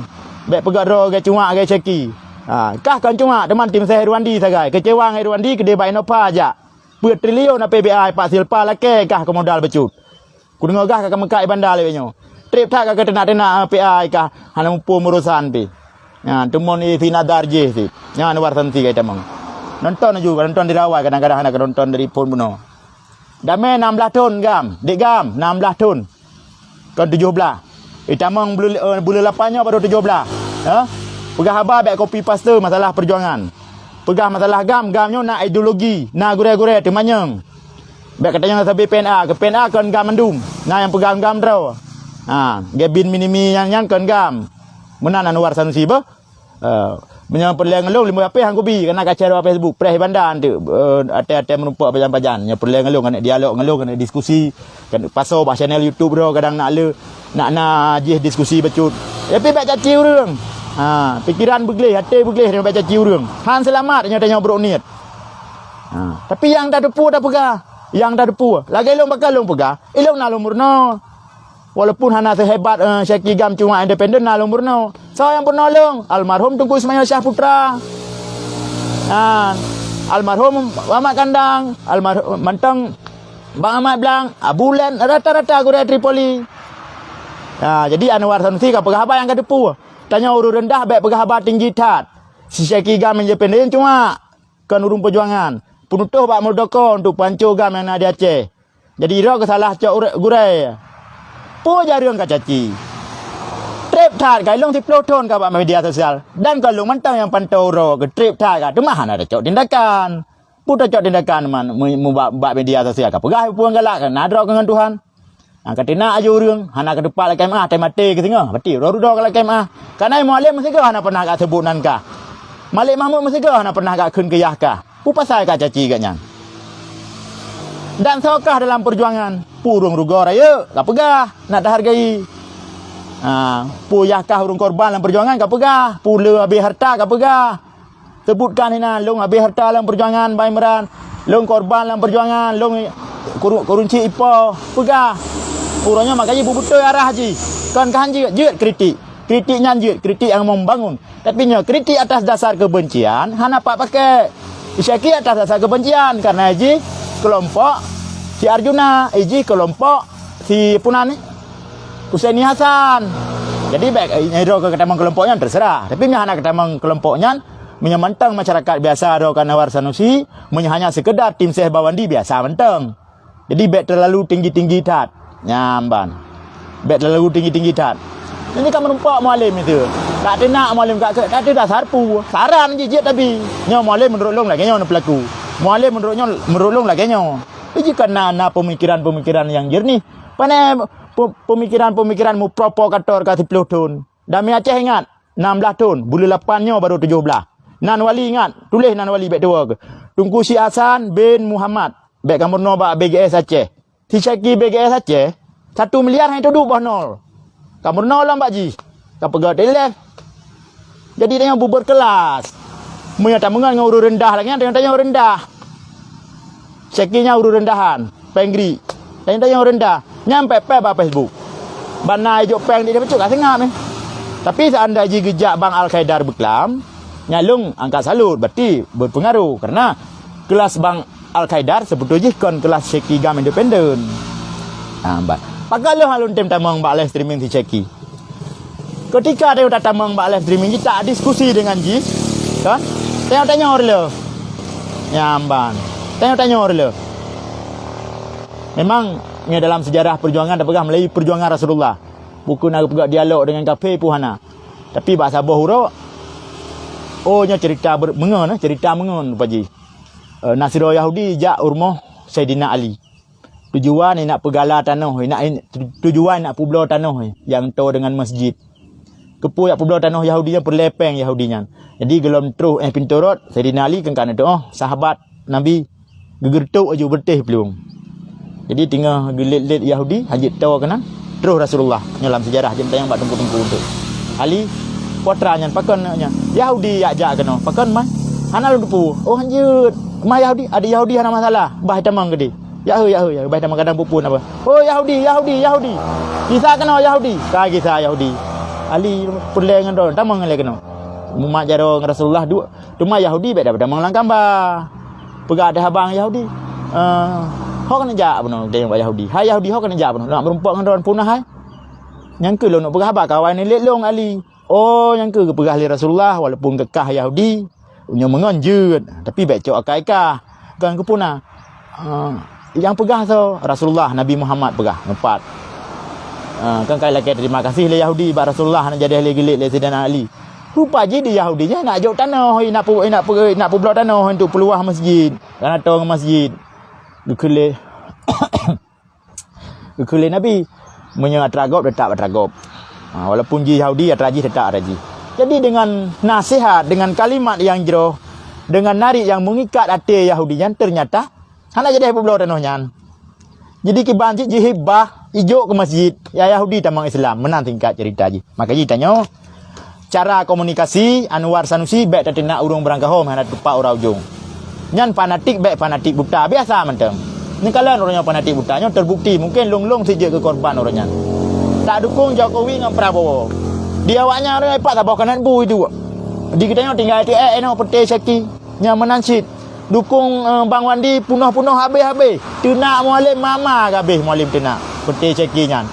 Bék peugah droe gét cuak gét syaki. Ha, kah kon cuak, teuma tim ses Irwandi sagai. Keucewa ngon Irwandi keudeh bak Innova jak. Peuet triliun A P B A ipak Silpa lakée kah keu modal bacut. Kudeungoe gah ka meukat i banda lé nyoe. Treb that ka keu teunak-teunak A P A kah hana muphom urosan pih. Nyan, teumon isi nadar jih sit. Nyan Anwar Sanusi ka itamong. Nonton aju, nonton di rawai, kadang-kadang hana keunonton dari phon bunoe. Damé nam blaih thon GAM, dek GAM nam blaih thon. Kon tujoh blaih. Itamong buleuen, eh, buleuen lapan nyoe baru tujoh blaih. Ha? Peugah haba bék copy paste masalah peujuangan. Peugah masalah GAM, GAM nyoe na ideologi, na gurée-gurée teumanyong. Bék geutanyoe sabe P N A, keu P N A kon GAM mandum. Na nyang peugah GAM droe. Ha, Gabin Minimi nyan, nyan kon GAM. Meunan Anwar Sanusi beuh. Eh, meunyoe peureulée ngon lôn, limong lapeh han kubi, kana ka share bak Facebook, preh i banda anteuk, eh, até-até meurumpok pajan-pajan. Nyoe peureulée ngon lôn, keuneuk dialog ngon lôn, keuneuk diskusi, keuneuk pasoe bak channel YouTube droe, kadang nak le, nak na jih diskusi bacut. Tapi bék caci ureuëng. Ha, pikeran beugleh, até beugleh, bék caci ureuëng. Han seulamat nyoe tanyoe brok niet. Ha, tapi nyang tateupeue tapeugah, nyang tateupeue. Lagée lôn bakal lôn peugah, ilôn na lôn meurunoe. Walaupun hana sehebat, eh, Syekh Igam cuma independen na lôn meurunoe. Soe nyang peurunoe lôn? Almarhum Teungku Ismail Syah Putra. Nah, almarhum Ahmad Kandang, almarhum mantong Bang Ahmad Blang, Abu Len, rata-rata gurée Tripoli. Nah, jadi Anwar Sanusi ka peugah haba nyang ka teupeue. Tanyoe ureuëng reundah bék peugah haba tinggi that. Si Syekh Igam independen cuma. Kon ureuëng peujuangan, peunutoh bak Muldoko untuk peuhanco GAM nyang na di Aceh. Jadi droe keusalah cok ureuëng gurée. Peue jareueng ka caci? Treb that ka ilong siplôh thon ka bak media sosial dan ka lôn mantong nyang pantau droe keu treb that ka teuma hana tacok tindakan. Peue tacok tindakan man mu-, mu-, bak, bak media sosial ka peugah peue galak ka na droe keu ngon Tuhan. Ka teunak aju ureuëng, hana ka teupat lakée meu'ah, teumaté keu singoh. Berarti roh rudoe ka lakée meu'ah. Ka na Mualem meusigoe hana pernah ka seubut nan kah. Malik Mahmud meusigoe hana pernah ka kheun keu yah kah. Peue pasai ka caci geuh nyan? Dan soe kah dalam peujuangan? Peue ureuëng rugoe rayeuk ka peugah, nak tahargai. Ha, peue yah kah ureuëng korban lam peujuangan ka peugah, peue le habéh harta ka peugah. Sebutkan hinan, lôn habéh harta lam peujuangan Bah Imran, lôn korban lam peujuangan, lôn kuru-, kurunci ipo, peugah. Uroe nyoe makajih beubeutôi arah jih. Kon kah jeuet, jeuet kritik. Kritik nyan jeuet, kritik nyang membangun. Tapi nyoe kritik atas dasar kebencian hana pat pakai. Syaki atas dasar kebencian karena jih kelompok si Arjuna, jih kelompok si punan ni, Husaini Hasan. Jadi baik, eh, nyoe ka tamong kelompok nyan terserah. Tapi meunyoe hana ka tamong kelompok nyan, meunyoe mantong masyarakat biasa droe ka Anwar Sanusi, meunyoe hanya sekedar tim ses Bawandi biasa mantong. Jadi bék terlalu tinggi-tinggi that. Nyan ban. Bék terlalu tinggi-tinggi that. Ini kan meureumpok Mualem itu. Tak teunak Mualem kat, kat, kat dasar pu. Saran jih jeuet tapi. Nyoe Mualem menurut lôn lagée nyoe pelaku. Mualem menurut nyoe, menurut lôn lagée nyoe. Jih kan na, na pemikiran-pemikiran yang jernih. Pane pe-, pemikiran-pemikiran muprovokator ka siplôh thon. Dami Aceh ingat, nam blaih thon, buleuen lapan nyoe baru tujoh blaih. Nan Wali ingat, tuléh nan Wali bék tuwoe. Teungku Syik Hasan bin Muhammad, bék kamoe noe bak B G S Aceh. Si Syaki B G S Aceh, satu miliar hana tuduek boh nol. Kamoe noe lom bak jih. Ka peugah dileh. Jadi tanyoe beuberkelas. Meunyoe tameungon ngon ureuëng rendah lagée nyan, tanyoe, tanyoe rendah. Syaki nyan ureuëng rendahan, péng gri. Tanyoe, tanyoe rendah. Nyan pép-pép bak Facebook. Bana ijok péng di dia bacut ka seungab eh. Tapi seandai jih geujak Bang Al Qaidar beuklam, nyan lôn angkat salut, berarti berpengaruh. Karena kelas Bang Al Qaidar sebetulnya jih kon kelas Syaki GAM independen. Ha, ban. Pakon lôn hana lôn tem tamong bak live streaming si Syaki. Ketika tanyoe tatamong bak live streaming jih, tak diskusi dengan jih, kan? Tanyoe-tanyoe rela. Nyan ban. Tanyoe-tanyoe rela. Memang nyoe dalam sejarah perjuangan tapeugah melalui perjuangan Rasulullah. Buku na geupeugah dialog dengan kafé pun hana. Tapi bak saboh uroe, oh nyoe cerita ber-, meungon, eh, cerita meungon rupa jih. Eh, na sidroe Yahudi jak u rumoh Saidina Ali. Tujuan nak peugala tanoh, nak, tujuan nak peubloe tanoh nyang toe deungon masjid. Keupeue jak peubloe tanoh Yahudi nyan, peureulée péng Yahudi nyan. Jadi gohlom troh eh pintoe rot, Saidina Ali kan ka neuteuoh sahabat Nabi geugeureutôk aju beureuteh plueng. Jadi teungoh geulet-let Yahudi, hana jeuet toe keunan, troh Rasulullah nyoe lam sejarah jeuet tanyong bak teungku-teungku tu. Ali, putra nyan pakon nyan? Yahudi jak-jak keunoe, pakon mai? Hana lôn teupeue. Oh hana jeuet, mai Yahudi, ada Yahudi hana masalah, bah tamong keudeh. Ya heu, ya heu, ya heu, bah tamong kadang pupun apa. Oh Yahudi, Yahudi, Yahudi. Gisa keunoe Yahudi. Ka gisa Yahudi. Ali peureulée ngon droe, tamong lé keunoe. Mumat jaroe ngon Rasulullah duek. Teuma Yahudi bék dapeutamong lam kamba. Peugah ateueh abang Yahudi, eh, ho keuneuk jak bunoe, tanyong bak Yahudi. Hai Yahudi, ho keuneuk jak bunoe? Lôn nak meurumpok ngon droe punah hai. Nyang keuh lôn peugah haba kawan nilét lôn Ali. Oh, nyang keuh geupeugah lé Rasulullah, walaupun geukah Yahudi, nyoe meungon jeuet, tapi bék cok akai kah. Kan geupuna. Ah, nyang peugah soe? Rasulullah, Nabi Muhammad peugah, meupat. Ah, kan kai lakée terima kasih lé Yahudi bak Rasulullah, hana jadi lé geulet lé Saidina Ali. Rupa jih di Yahudi nyan nak jok tanoh, nak pu-, nak pu-, nak peubloe tanoh untuk peuluwah masjid, kana tong masjid. Geukheun lé Geukheun lé Nabi, meunyoe atra gob, teutap atra gob. Ha, walaupun jih Yahudi, atra jih teutap atra jih. Jadi, dengan nasihat, dengan kalimat nyang jroh, dengan narit nyang meungikat até Yahudi nyan, ternyata hana jadi peubloe tanoh nyan. Jadi, kiban cit jihibah, ijok keu masjid, ya Yahudi tamong Islam. Meunan singkat cerita jih. Maka jih tanyoe, Cara komunikasi Anwar Sanusi bék tateunak ureuëng beurangkaho meuhana teupat uroe ujong. Nyan fanatik bék fanatik buta, biasa mantong. Neukalon ureuëng nyang fanatik buta nyoe teubukti, mungken lôn-lôn sit jeuet keu korban ureuëng nyan. Tadukong Jokowi ngon Prabowo. Di awaknyan ureuëng ipat saboh keunan bu iduek. Di geutanyoe tinggai tiek inoe peuté syaki nyang meunan cit. Dukong, eh, Bang Wandi punoh-punoh habéh-habéh. Teunak Mualem mama habéh Mualem teunak. Peuté syaki nyan.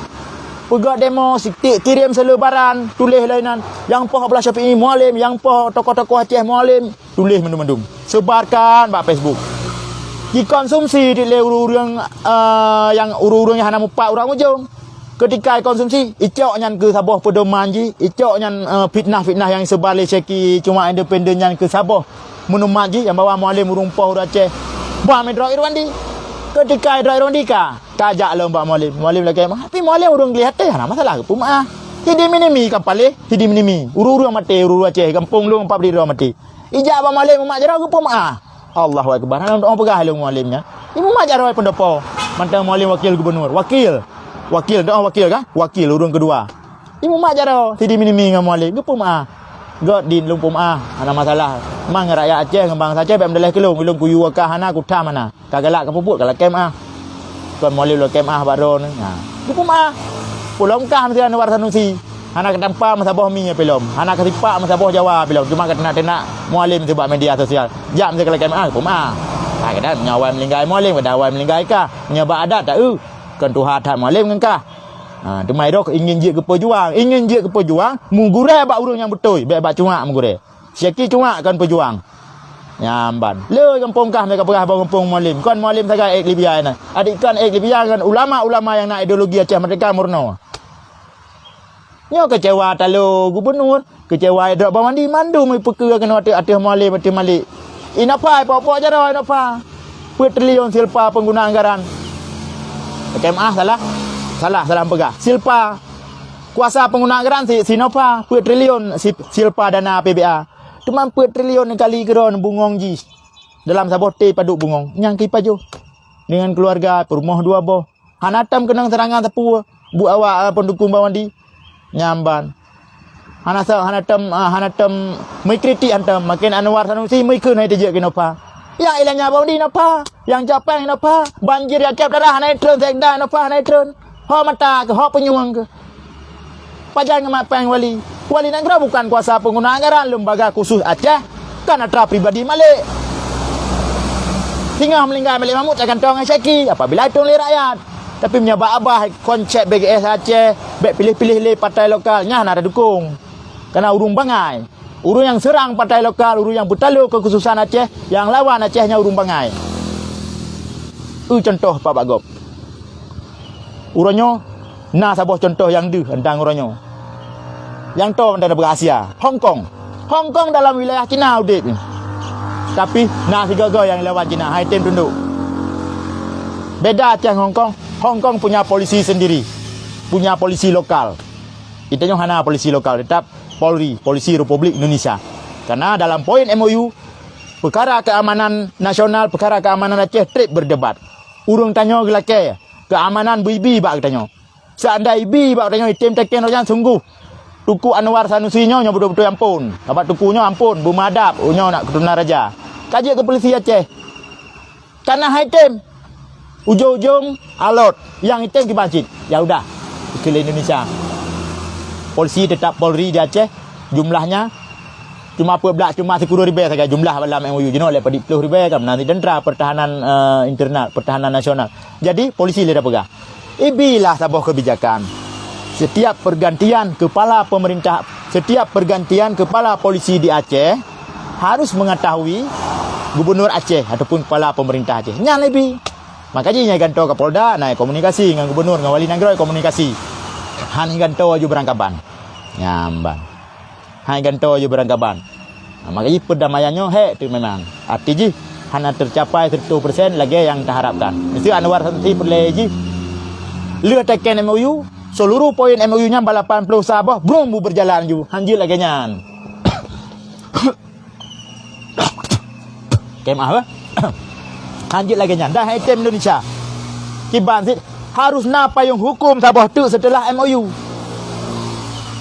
Peugah demo, sitik kirém seulebaran, tuléh lainan, nyang poh Abdullah Syafi'i Mualem, nyang poh tokoh-tokoh Aceh Mualem, tuléh mandum-mandum. Sebarkan bak Facebook. Jikonsumsi di lé ureuëng-ureuëng, eh, nyang ureuëng-ureuëng nyang hana mupat uroe ujong. Keutika jikonsumsi, icok nyan keu saboh peudoman jih, icok nyan, eh, fitnah-fitnah nyang isebar lé syaki cuma independen nyan keu saboh meuneumat jih nyang bahwa Mualem ureuëng poh ureuëng Aceh. Bah meudroe Irwandi. Keutika idroe Irwandi ka Ka jak lom bak Mualem. Mualem lakée meu'ah. Tapi Mualem ureuëng gleh até, hana masalah, geupeu meu'ah. Sidi minimi ka paléh, sidi minimi. Ureuëng-ureuëng maté, ureuëng Aceh, gampông lôn pat di droe maté. Ijak bak Mualem mumat jaroe geupeu meu'ah. Allahu Akbar. Hana meudoá peugah lé Mualem nyan. Ibu mat jaroe pendopo. Mantong Mualem wakil gubernur. Wakil. Wakil, doá wakil kan? Wakil ureuëng keudua. Ibu mat jaroe, sidi minimi ngon Mualem. Geupeu meu'ah. Göt din lôn peumaah, hana masalah. Mang rakyat Aceh ngon bansa Aceh bék meudaleh keu lôn, ulôn kuyue ka hana, kutham hana. Ka galak ka peubuet ka lakée meu'ah. Kon Mualem lakée meu'ah bak droeneuh. Ha. Geupeu meu'ah. Pulom kah meusinan Anwar Sanusi. Hana ka tampa meusaboh mi pih lom. Hana ka sipak meusaboh Jawa pih lom. Cuma ka teunak-teunak Mualem sibak media sosial. Jak meusinan lakée meu'ah, geupeu meu'ah. Ha, kadang meunyoe awai meuninggai Mualem, kadang awai meuninggai kah. Meunyoe bak adat tak eu. Kon tuha that Mualem ngon kah. Ha, teuma irok ingin jeuet geupeujuang, ingin jeuet geupeujuang, meugurée bak ureuëng nyang beutôi, bék bak cuak meugurée. Syeki cuak kon peujuang. Nyan ban. Le gampông kah meuka peugah bak gampông Mualem. Kon Mualem sagai ék Libya nyan. Adik kon ék Libya ngon ulama-ulama nyang na ideologi Aceh Merdeka murno. Nyoe keucewa talo gubernur, keucewa droe Bang Wandi mandum ipeukeue keunoe ateueh, ateueh Mualem, ateueh Malik. Inapa ipok-pok jaroe Inapa. Peuet triliun silpa pengguna anggaran. Lakée meu'ah salah. Salah, salah peugah. Silpa. Kuasa pengguna anggaran si, si Nova, peuet triliun si, silpa dana P B A. Teuma peuet triliun kali keudroe bungong jih. Dalam saboh té padub bungong, nyang kipajoh. Dengan keluarga, peurumoh dua boh. Hana tom keunong seurangan sapeue, buet awak, ah, pendukung Bang Wandi. Nyan ban. Hana sa-, hana tom, ah, hana tom meukritik hantom. Maken Anwar Sanusi meukheun hai teujeuet keu Nova. Ya ilah nyan Bang Wandi Nova. Nyang jak péng Nova. Banjir nyang cab darah hana itreun, sekda Nova hana itreun. Ho mata keuh, ho punyueng keuh. Pajan ngemat péng wali. Wali nanggroe bukan kuasa pengguna anggaran lembaga khusus Aceh. Kan atra pribadi Malik. Singoh meuninggai Malik Mahmud, takantong ngon Syeki apabila itong lé rakyat. Tapi meunyoe bak abah konsep B G S Aceh, bék piléh-piléh lé partai lokal, nyan hana tadukong. Karena ureuëng bangai. Ureuëng nyang seurang partai lokal, ureuëng nyang beutalo kekhususan Aceh, nyang lawan Aceh nyan ureuëng bangai. Eu contoh pat bak gob. Uroe nyoe na saboh contoh nyang deuh teuntang uroe nyoe. Nyang toe mantong na bak Asia, Hong Kong. Hong Kong dalam wilayah Cina udeb. Tapi na sigoe-goe nyang lawan Cina, hai tem tunduk. Beda Aceh ngon Hong Kong, Hong Kong punya polisi sendiri. Punya polisi lokal. Kita nyoe hana polisi lokal, tetap Polri, Polisi Republik Indonesia. Karena dalam poin M O U, peukara keamanan nasional, peukara keamanan Aceh treb berdebat. Ureuëng tanyoe geulakée, keamanan beu ibi bak geutanyoe. Seandai ibi bak geutanyoe item teken roh nyan sungguh. Teungku Anwar Sanusi nyoe, nyoe beutôi-beutôi ampôn. Sabab teungku nyoe ampôn, beumadab, nyoe nak keuturonan raja. Ka jeuet keu polisi Aceh. Kana hai tem. Ujong-ujong alot nyang item kiban cit. Ya udah, keu Indonesia. Polisi tetap Polri di Aceh, jumlahnya cuma peuet blah, cuma sikureueng ribée sagai jumlah dalam M O U jinoe, lé padit ploh ribée kan, nanti tentera pertahanan, eh, internal, pertahanan nasional. Jadi polisi lé dah peugah. Ibilah saboh kebijakan. Setiap pergantian kepala pemerintah, setiap pergantian kepala polisi di Aceh harus mengetahui gubernur Aceh ataupun kepala pemerintah Aceh. Nyan lebi. Maka jih nyang gantoe Kapolda na komunikasi ngon gubernur, ngon wali nanggroe komunikasi. Han gantoe aju beurangkaban. Nyan ban. Hai gantoe jih beurangkaban. Maka jih perdamaian nyoe hék teuk memang. Arti jih hana tercapai seratus persen lagée nyang taharapkan. Miseue Anwar Sanusi peureulée jih lheueh teken M O U, seluruh poin M O U nyan bak lapan ploh saboh brum bu berjalan ju. Hanjeuet lagée nyan. Kemah bah. Hanjeuet lagée nyan. Dah item Indonesia. Kiban cit harus na payong hukum saboh teuk setelah M O U.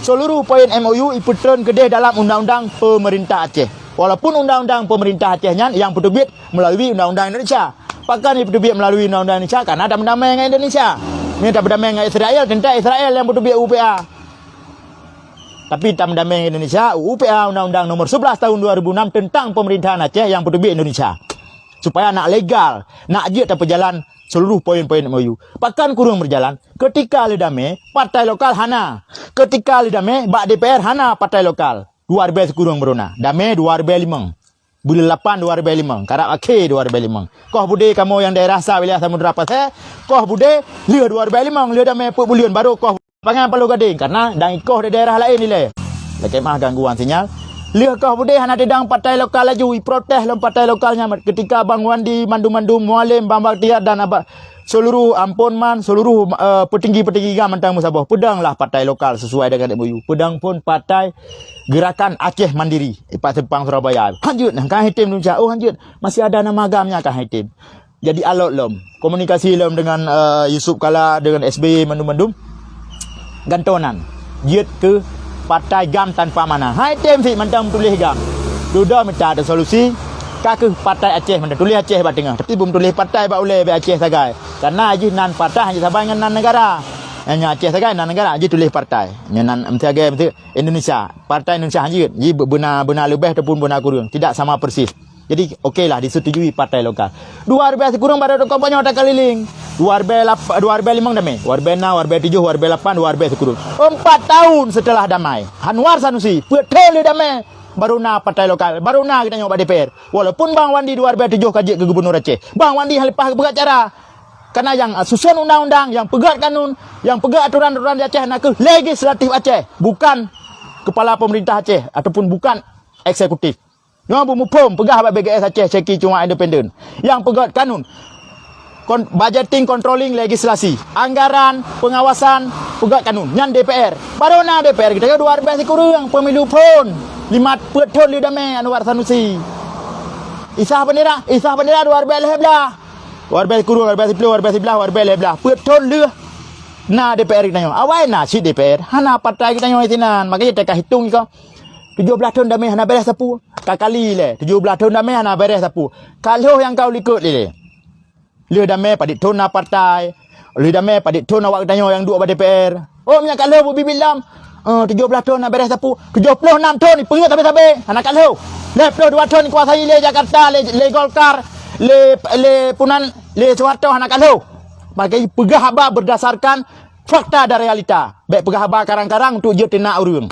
Seluruh poin M O U ipeutreun keudeh dalam undang-undang pemerintah Aceh. Walaupun undang-undang pemerintah Aceh nyan nyang peuteubiet melalui undang-undang Indonesia. Pakon ipeuteubiet melalui undang-undang Indonesia? Karena tameudamai ngon Indonesia. Meunyoe tameudamai ngon Israel, teuntang Israel nyang peuteubiet U U P A. Tapi tameudamai ngon Indonesia, U U P A, Undang-Undang Nomor sebelas Tahun dua ribu enam tentang Pemerintahan Aceh nyang peuteubiet Indonesia. Supaya nak legal, nak jeuet tapeujalan seluruh poin-poin M O U. Pakon kureueng meujalan? Ketika lheueh damé, partai lokal hana. Ketika lheueh damé, bak D P R hana partai lokal. Dua ribée sikureueng baru na. Damé dua ribée limong. Buleuen lapan dua ribée limong, karab akhé dua ribée limong. Koh budé kamoe nyang daerah sa wilayah Samudra Pasé, koh budé lheueh dua ribée limong, lheueh damé peuet buleuen baru koh pangan Paloh Gadeng, karena dang ikoh di daerah laén ilée. Lakée meu'ah gangguan sinyal. Lheueh koh budé hana teudong partai lokal laju, iprotes lom partai lokal nyan. Ketika Bang Wandi, mandum-mandum Mualem, Bang Baktiar dan Abah seluruh, ampôn man, seluruh, eh, peutinggi-peutinggi GAM mantong meusaboh. Peudong lah partai lokal sesuai dengan M O U. Peudong phon partai Gerakan Aceh Mandiri, ipat simpang Surabaya. Hanjeuet, nah, ka item Indonesia. Oh, hanjeuet. Masih ada nama GAM nyang ka item. Jadi alot lom. Komunikasi lom dengan, eh, Yusuf Kala, dengan S B Y mandum-mandum. Gantonan. Jeuet keu partai GAM tanpa makna. Hai tem sit mantong tuléh GAM. Dudoe mita ada solusi. Ka keuh partai Aceh mantong tuléh Aceh bak teungoh. Tapi beutuléh partai bak ulée bak Aceh sagai. Karena jih nan partai hana saban ngon nan negara. Hanya Aceh sagai nan negara. Jih tuléh partai. Nyan nan meusagai meusagai Indonesia. Partai Indonesia hanjeuet. Jih beuna, beuna leubeh ataupun beuna kureueng. Tidak sama persis. Jadi, oke lah, disetujui partai lokal. Dua ribée sikureueng baru kompanyong takaliling. Dua ribée lap-, dua ribée limong damé. Dua ribée enam, dua ribée tujoh, dua ribée lapan, dua ribée sikureueng. Empat tahun setelah damai, Anwar Sanusi, peuet thon lheueh damai, baru na partai lokal, baru na geutanyoe bak D P R. Walaupun Bang Wandi dua ribée tujoh ka jeuet keu gubernur Aceh. Bang Wandi hana leupah geupeugah cara. Karena nyang, ah, susun undang-undang, nyang peugét kanun, nyang peugét aturan-aturan di Aceh na kheueh legislatif Aceh, bukan kepala pemerintah Aceh ataupun bukan eksekutif. Nyoe beumuphom peugah bak B G S Aceh Syeki Cuma Independen. Nyang peugét kanun, kon-, budgeting, controlling, legislasi, anggaran, pengawasan, peugét kanun, nyan D P R. Baru na D P R geutanyoe dua ribée sikureueng, pemilu phon, lima peuet thon lheueh damé Anwar Sanusi. Isa bendera, isa bendera dua ribée lhée blah. Dua ribée sikureueng, dua ribée siplôh, dua ribée siblah, dua ribée lhée blah. Peuet thon lheueh na D P R geutanyoe. Awai na cit D P R, hana partai geutanyoe sinan. Makanya teuka hitong iko. Tujoh blah thon damé hana béreh sapeue. Ka kali lé, tujoh blah thon damé hana béreh sapeue. Ka lheueh nyang ka u likot lé. Lheueh damé padit thon na partai. Lheueh damé padit thon awak geutanyoe nyang duek bak D P R. Oh, meunyo ka lheueh beubiet-biet lom. Eh, tujoh blah thon hana béreh sapeue. Tujoh ploh nam thon ipeungeuet sabe-sabe. Hana ka lheueh. Lhée ploh dua thon dikuasai lé Jakarta, lé, lé Golkar, lé, lé Punan, lé Soeharto hana ka lheueh. Maka peugah haba berdasarkan fakta dan realita. Bék peugah haba karang-karang untuk jeuet teunak ureuëng.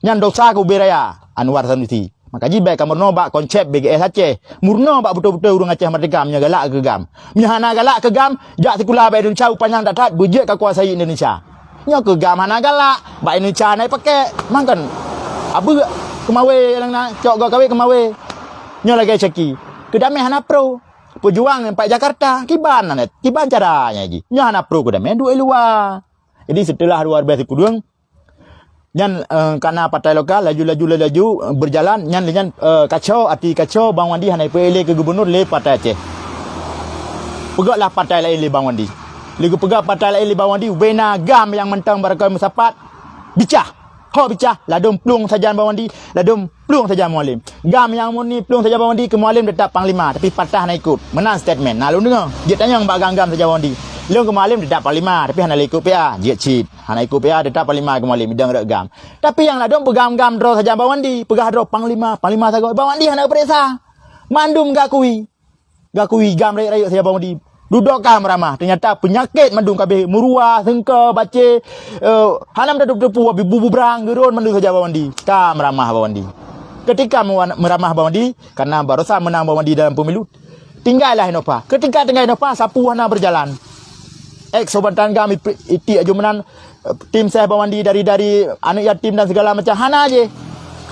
Nyan dosa keu ubé raya Anwar Sanusi. Maka jih bék kamoe meurunoe bak konsep B G S Aceh. Meurunoe bak beutôi-beutôi ureuëng Aceh merdeka meunyoe galak keu GAM. Meunyoe hana galak keu GAM, jak sikula bak Indonesia upanyang that-that beujeuet ka kuasai Indonesia. Nyoe keu GAM hana galak, bak Indonesia hana ipakék. Mangkon abeuk keumawe nyang na cok goe kawé keumawe. Nyoe lagée Syeki. Keu damé hana pro. Peujuang pat Jakarta, kiban na, kiban cara nyan jih. Nyoe hana pro keu damé duek luwa. Jadi seuteulah dua ribée sikureueng, nyan, eh, kana partai lokal laju-laju laju, eh, berjalan, nyan lé nyan, eh, kacau, arti kacau Bang Wandi hana ipeuék lé keu gubernur lé Partai Aceh. Peugét lah partai laén lé Bang Wandi. Lé geupeugét partai laén lé Bang Wandi, ubé na GAM nyang mantong barokon meusapat bicah. Ho bicah, ladom plueng sajan Bang Wandi, ladom plueng sajan Mualem. GAM nyang murni plueng sajan Bang Wandi keu Mualem teutap panglima, tapi patah na ikot. Meunan statement, na lôn deungoe. Jeuet tanyong bak GAM-GAM sajan Bang Wandi. Lôn keu Mualem teutap panglima, tapi hana lé ikot P A. Jeuet cit. Hana ikot P A teutap panglima keu Mualem, idong rot GAM. Tapi nyang ladom peugam-gam droe sajan Bang Wandi, peugah droe panglima, panglima sagoe. Bang Wandi hana geupeuriksa. Mandum geuakui. Geuakui GAM rayeuk-rayeuk sajan Bang Wandi. Dudoe ka meuramah, teunyata peunyakét mandum kabeh, meuruwa, seungko, bacé, eh, hana meuteupeue-teupeue, abi bu-bu brang, geuron mandum sajan Bang Wandi. Ka meuramah Bang Wandi. Keutika meuwa-, meuramah Bang Wandi, karena barosa meunang Bang Wandi dalam pemilu, tinggai lah Innova. Keutika tinggai Innova, sapeue hana berjalan. Ex Sobantan GAM ip-, itik aju meunan, eh, tim seh Bang Wandi dari, dari aneuk yatim dan segala macam, hana jih.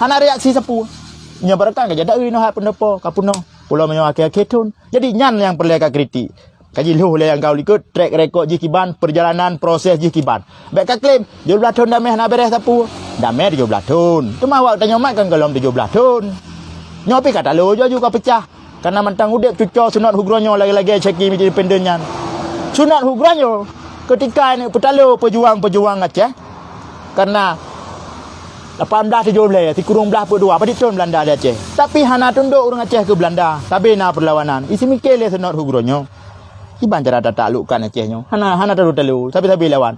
Hana reaksi sapeue. Nyoe barokon ka jadi Innova peunopo, ka peunoh. Pulo meunyoe akhé-akhé thon. Jadi nyan nyang peureulée ka kritik. Ka jilhoh lé nyang ka u likot, track record jih kiban, perjalanan proses jih kiban. Bék ka klaim, tujoh blah thon damé hana béreh sapeue. Damé tujoh blah thon. Teuma awak tanyoe mat kan golom tujoh blah thon. Nyoe pih ka talo jaju ka peucah. Kana mantong udeb cuco sunat hugroe nyoe lagée-lagée Syeki Independen nyan. Sunat hugroe nyoe keutika ini peutalo peujuang-peujuang Aceh. Karena lapan blah tujoh blah, sikureueng blah peuet dua, padit thon Belanda di Aceh. Tapi hana tundok ureuëng Aceh keu Belanda, sabe na peurlawanan. Isi miké lé sunat hugroe nyoe. Kiban cara tataklukkan Aceh nyoe. Hana, hana talo-talo, sabe-sabe lawan.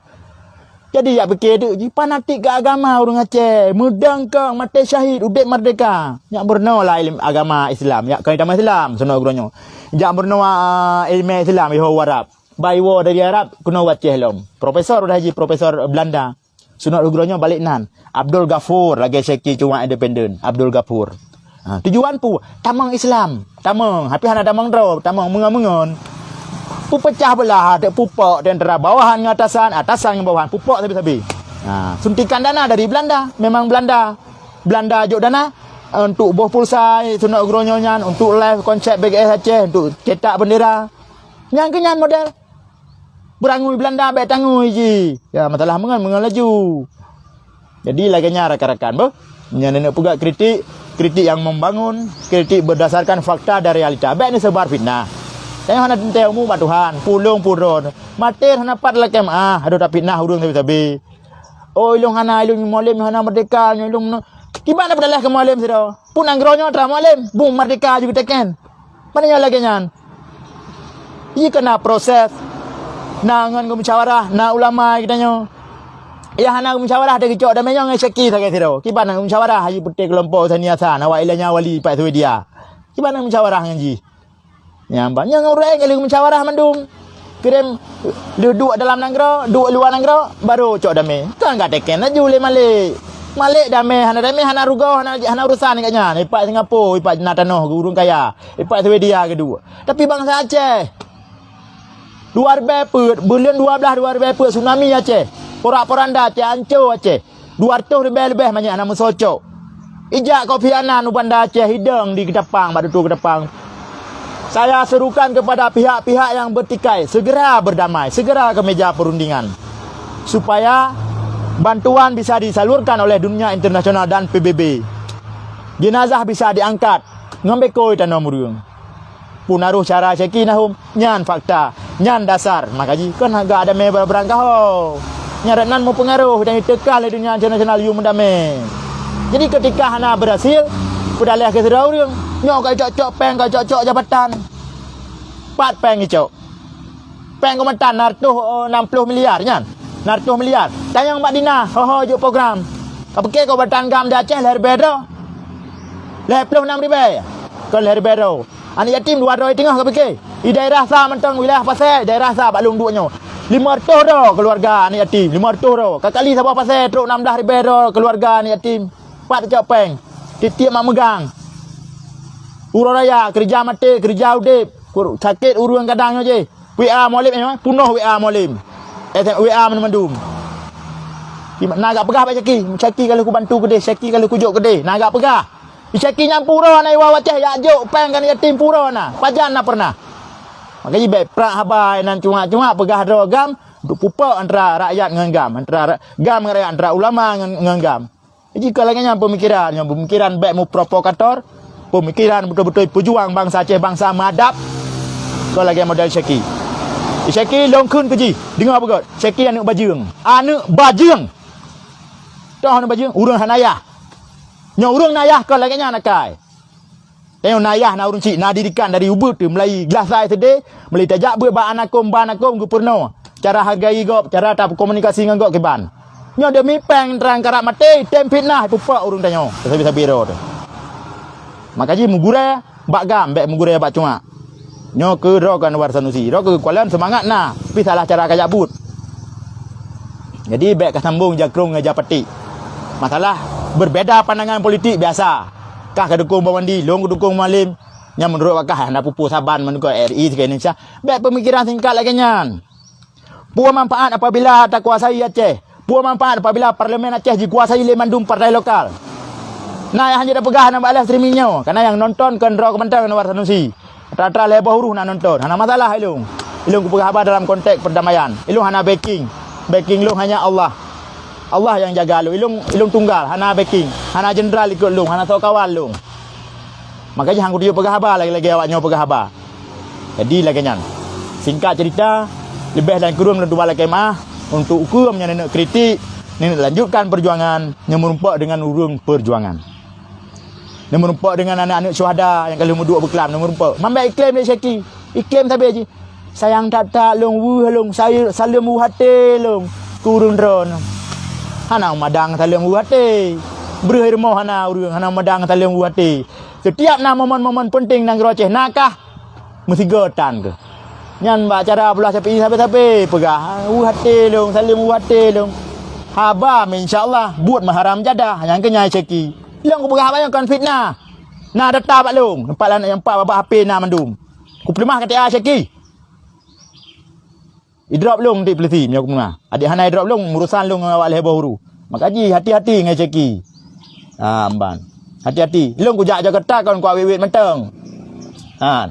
Jadi, jak piké teuk jih, fanatik keu agama ureuëng Aceh. Meudong kong, maté syahid, udeb merdeka. Jak meurunoe lah ileumé agama Islam. Jak keu agama Islam, sunat hugroe nyoe. Jak meurunoe, ah, ileumé Islam, iho Arab. Bak iwoe dari Arab, keunoe u Aceh lom. Profesor udah jih, profesor Belanda. Sunat hugroe nyoe balek nan. Abdul Ghafur lagée Syeki Cuma Independen. Abdul Ghafur. Ha, tujuan peue? Tamong Islam. Tamong. Tapi hana tamong droe. Tamong meungon-meungon. Peupeucah beulah, teuk pupok di antara bawahan ngon atasan, atasan ngon bawahan. Pupok sabe-sabe. Ha, suntikan dana dari Belanda. Memang Belanda. Belanda jok dana, eh, untuk boh pulsa, sunat hugroe nyoe nyan, untuk live konsep B G S Aceh, untuk cetak bendera. Nyan keuh nyan model. Beurangui Beulanda bék tangui jih. Ya, masalah meungon, meungon laju. Jadi lagée nyan rakan-rakan beuh. Nyan neuk peugah kritik, kritik yang membangun, kritik berdasarkan fakta dan realita. Bék neusebar fitnah. Tanyoe hana teuntée umu bak Tuhan, pulong pudron. Maté hana pat lakée meuah, adoe tapitnah ureuëng sabe-sabe. Oh, ilong hana, ilong Mualem hana merdeka, ilong kiban na peudalah keu Mualem sidroe. Pun nanggroe nyoe tra Mualem, bung merdeka juga teken. Mana nyoe lagée nyan? Iya kena proses. Na ngon geumusyawarah, na ulama kita nyoe. Ya hana geumusyawarah deh geucok damé nyoe ngon syaki sagai sidroe. Kiban na geumusyawarah haji putih kelompok Sania San, awak ilanya wali Pak Swedia. Kiban na geumusyawarah ngon jih. Nyang banyak ureuëng ka lheueh meusyawara mandum. Kirém lheueh duek dalam nanggroe, duek luwa nanggroe, baru cok damé. Kan ka teken laju lé Malek. Malek damé, hana damé, hana rugoe, hana, hana urusan ngon gobnyan. Ipak Singapura, ipak na tanoh ureuëng kaya, ipak Swedia keudua. Tapi bansa Aceh, dua ribée peuet, buleuen dua blaih dua ribée peuet tsunami Aceh. Porak-poranda Aceh, ancô Aceh. Dua reutôh leubeh-leubeh manyét hana meusoe cok. Ijak Kofi Annan u Banda Aceh, idong di Keutapang, bak dutu Keutapang. Saya serukan kepada pihak-pihak yang bertikai segera berdamai, segera ke meja perundingan, supaya bantuan bisa disalurkan oleh dunia internasional dan P B B. Jenazah bisa diangkat ngon bekôi tanoh ureuëng. Peunaroh cara syaki na hom, nyan fakta, nyan dasar. Maka jih kon hagak damé barang-barang kaho. Nyan rat nan meupeungaroh dan jiteukah lé dunia internasional yue meudamé. Jadi, keutika hana beurhasil, peudaléh keu sidroe ureuëng, nyoe ka cok-cok péng, ka cok-cok jabatan. Pat péng icok? Péng keumatan na reutôh nam ploh miliar nyan. Na reutôh miliar. Tanyong bak Dina, ho-ho jok program. Ka pike keu batan GAM di Aceh lhée ribée droe. Lhée ploh nam ribée. Kon lhée ribée droe. Aneuk yatim dua droe teungoh ka pike. Di daerah sa mantong wilayah Pasé, daerah sa bak lôn duek nyoe. Lima reutôh droe keuluwarga aneuk yatim, lima reutôh droe. Ka kali saboh Pasé trok nam blaih ribée droe keuluwarga aneuk yatim. Pat tacok péng. Tieb-tieb mak meugang. Uroe raya, keureuja maté, keureuja udeb. Kur-, sakét ureuëng kadang nyoe jih. W A Mualem nyoe, punoh W A Mualem. S M, W A mandum-mandum. Na gak peugah bak syaki, syaki ka lheueh kubantu keudeh, syaki ka lheueh kujok keudeh. Na gak peugah. Syaki nyan pura na iwa wateh yak jok péng kan yatim pura na. Pajan na pernah. Maka jih bék prak haba nan cuma-cuma peugah droe GAM untuk pupok antara rakyat ngon GAM, antara ra-, GAM ngon rakyat, antara ulama ngon, ngon GAM. Jika lagée nyan pemikiran, nyang pemikiran bék muprovokator, pemikiran beutôi-beutôi peujuang bansa Aceh, bansa meuadab, kon lagée model Syaki. Syaki lôn kheun keu jih, deungoe beugét, Syaki aneuk bajeueng. Aneuk bajeueng! Toh aneuk bajeueng, ureuëng hana yah. Nyoe ureuëng na yah kon lagée nyan akai. Tanyoe na yah na ureuëng chik, na didikan dari ubeut teuh, mulai glah sai seudeh, mulai tajak beuet bak anakom, ba anakom geupeurunoe. Cara hargai gob, cara takomunikasi ngon gob kiban. Nyoe demi péng trang karab maté, tem fitnah, pupok ureuëng tanyoe, sabe-sabe droe teuh. Maka jih meugurée bak GAM, bék meugurée bak cuma. Nyoe keu droe keu Anwar Sanusi. Droe keu Kuala seumangat na, pih salah cara kajak buet. Jadi, bék kasambong jakrong ngon japatik. Masalah berbeda pandangan politik biasa. Kah kadukong Bawandi, lôn kadukong Mualem. Nyang meunurot awak kah hana pupu saban meunurot R I sigoe Indonesia. Bék pemikiran singkat lagée nyan. Peue manfaat apabila takuasai Aceh? Peue manfaat apabila parlemen Aceh jikuasai lé mandum partai lokal? Na nyang hana tapeugah na bak live streaming nyoe, karena nyang nonton kon droe keumantong Anwar Sanusi. Atra-atra lhée boh uroe na nonton, hana masalah ilong. Ilong kupeugah haba dalam konteks perdamaian. Ilong hana backing. Backing long hanya Allah. Allah nyang jaga lôn. Ilong, ilong tunggal, hana backing, hana jenderal ikot long, hana soe kawal long. Maka jih han kutuju peugah haba lagée-lagée awak nyoe peugah haba. Jadi lagée nyan. Singkat cerita, leubeh dan kureueng lôn tuba lakée meuah untuk ukeue meunyoe neuk kritik, neuk lanjutkan perjuangan nyang meurumpok dengan ureuëng perjuangan. Nyang meurumpok dengan aneuk-aneuk syuhada nyang ka lheueh meuduek beuklam, nyang meurumpok. Mambek iklém lé Syaki. Iklém sabe jih. Sayang that-that lôn weueh lôn, sayeuet saleuem u até lôn keu ureuëng droeneuh. Hana madang saleuem u até. Breueh rumoh hana ureuëng, hana madang saleuem u até. Setiap na momen-momen penting nanggroe Aceh na kah meusigoe tan keuh. Nyan bak cara Abdullah Syafi'i sabe-sabe peugah, "U até lôn, saleuem u até lôn." Haba meuinsya Allah buet meuharam jadah nyang keu nyai Syaki. Lôn kupeugah haba nyan kon fitnah. Na data bak lôn, empat lanak nyang empat babah H P na mandum. Kupeuleumah K T A Syaki. Idrop lôn di polisi meunyoe kupeuna. Adik hana idrop lôn, urusan lôn ngon awak lhée boh uroe. Maka jih hati-hati ngon Syaki. Ha, mban. Hati-hati. Lôn kujak Jakarta kon kuat wit-wit mantong. Ha.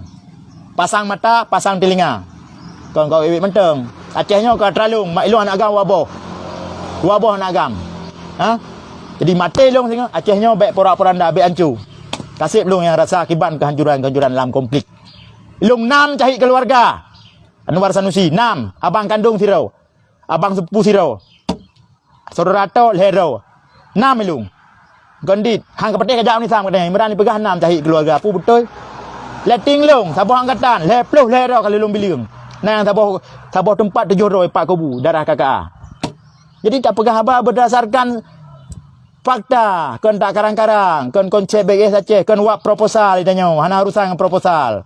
Pasang mata, pasang telinga. Kon kuat wit-wit mantong. Aceh nyoe ka teuralông, mak ilông aneuk agam dua boh. Dua boh aneuk agam. Ha? Jadi maté ilông singoh, Aceh nyoe bèk porak-poranda, bèk anco. Kaseb lôn nyang rasa akibat kehancuran-kehancuran lam konflik. Ilông nam cahit keuluwarga. Anwar Sanusi, nam. Abang kandông sidroe. Abang sepupu sidroe. Syedara tok lhèe droe. Nam ilông. Kon dit, han ka patéh ka jak u Nisam katanya. Imran jipeugah nam cahit keuluwarga. Peue beutôi? Letting lông, saboh angkatan, lhèe ploh lhèe droe ka lheueh lôn bileueng. Na nyang saboh, saboh teumpat tujoh droe pat kubu, daerah K K A. Jadi tapeugah haba beurdasarkan fakta, kon takarang-karang, kon konsep B G S Aceh, kon wak proposal tanyoe, hana urusan ngon proposal.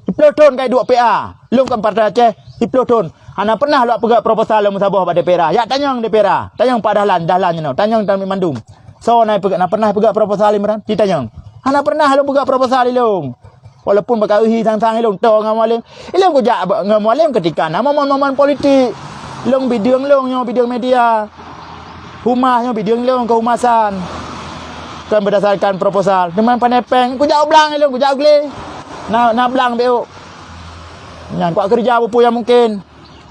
Siploh thon ka iduek P A. Lôn kon Partai Aceh, siploh thon. Hana pernah lôn peugah proposal lôn meusaboh bak D P R A. Jak tanyong D P R A. Tanyong Pak Dahlan, Dahlan nyoe. Tanyong tanyoe mandum. Soe na peugah, na pernah peugah proposal Imran? Ditanyong. Hana pernah lôn peugah proposal ilông. Walaupun bak keuhi sang-sang ilông, toe ngon Mualem. Ilông kujak bak, ngon Mualem ketika na momen-momen politik. Ilông bideueng lông nyoe, bideueng media. Humas nyoe bideueng lông keuhumasan. Kon berdasarkan proposal. Teuma pandai péng, kujak u blang ilông, kujak u glé. Na, na blang beu. Nyan kuat keureuja peue-peue nyang mungken.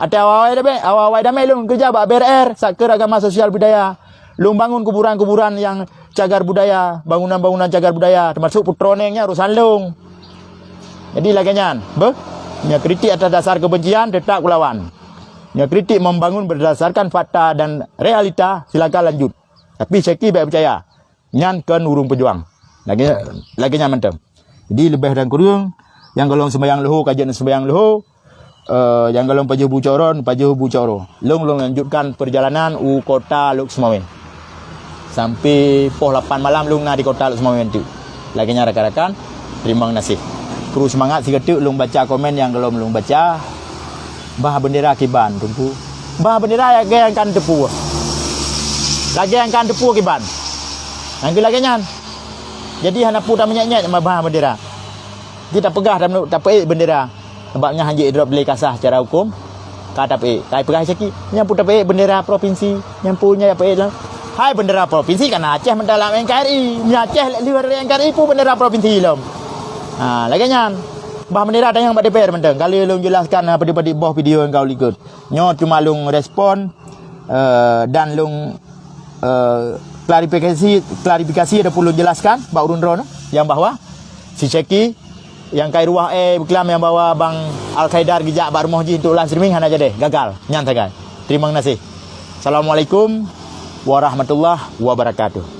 Até awai-awai damé, awai-awai damé lôn keureuja bak B R R, Satker Agama Sosial Budaya. Lôn bangun kuburan-kuburan nyang cagar budaya, bangunan-bangunan cagar budaya, teumasok Putroe Neng nyan urusan lôn. Jadi lagèe nyan, beuh, nyoe kritik atas dasar kebencian tetap kulawan. Nyoe kritik membangun berdasarkan fakta dan realita, silakan lanjut. Tapi Syeki bèk peucaya. Nyan kon ureueng peujuang. Lagèe, lagèe nyan mantong. Jadi leubeh dan kureueng, nyang gohlom seumayang leuhô ka jeuet seumayang leuhô, eh, nyang gohlom pajoh bu cot uroe, pajoh bu cot uroe. Lôn, lôn lanjutkan perjalanan u kota Lhokseumawe. Sampai poh lapan malam lôn na di kota Lhokseumawe nyan teuk. Lagèe nyan rakan-rakan, terima kasih. Kru seumangat sigoe teuk lôn baca komen nyang gohlom lôn baca. Bah bendera kiban, Teungku. Bah bendera lagèe nyang kan teupeue. Lagèe nyang kan teupeue kiban. Nyang keu lagèe nyan. Jadi hana peue tameunyèt-nyèt bah bendera. Kita peugah dan tapeuék bendera. Sebab nyan hanjeuet drop lé kasah secara hukum. Ka tapeuék. Ka peugah Syeki. Nyan peue tapeuék bendera provinsi. Nyan peue nyan tapeuék lah. Hai bendera provinsi kan Aceh mantong lam N K R I. Nyan Aceh lheueh dari N K R I peue bendera provinsi lom. Ha, lagèe nyan. Bah bendera tanyong bak D P R mantong. Kali lôn jelaskan, ha, padum-padum boh video nyang ka u likot. Nyoe cuma lôn respon, eh, dan lôn, eh, klarifikasi, klarifikasi ataupun lôn jelaskan bak ureueng droeneuh nyang bahwa si Syeki nyang kai ruwah, eh, beuklam nyang bahwa Bang Al Khaidar geujak bak rumoh jih untuk live streaming hana jadi, gagal. Nyan sagai. Terima kasih. Assalamualaikum warahmatullahi wabarakatuh.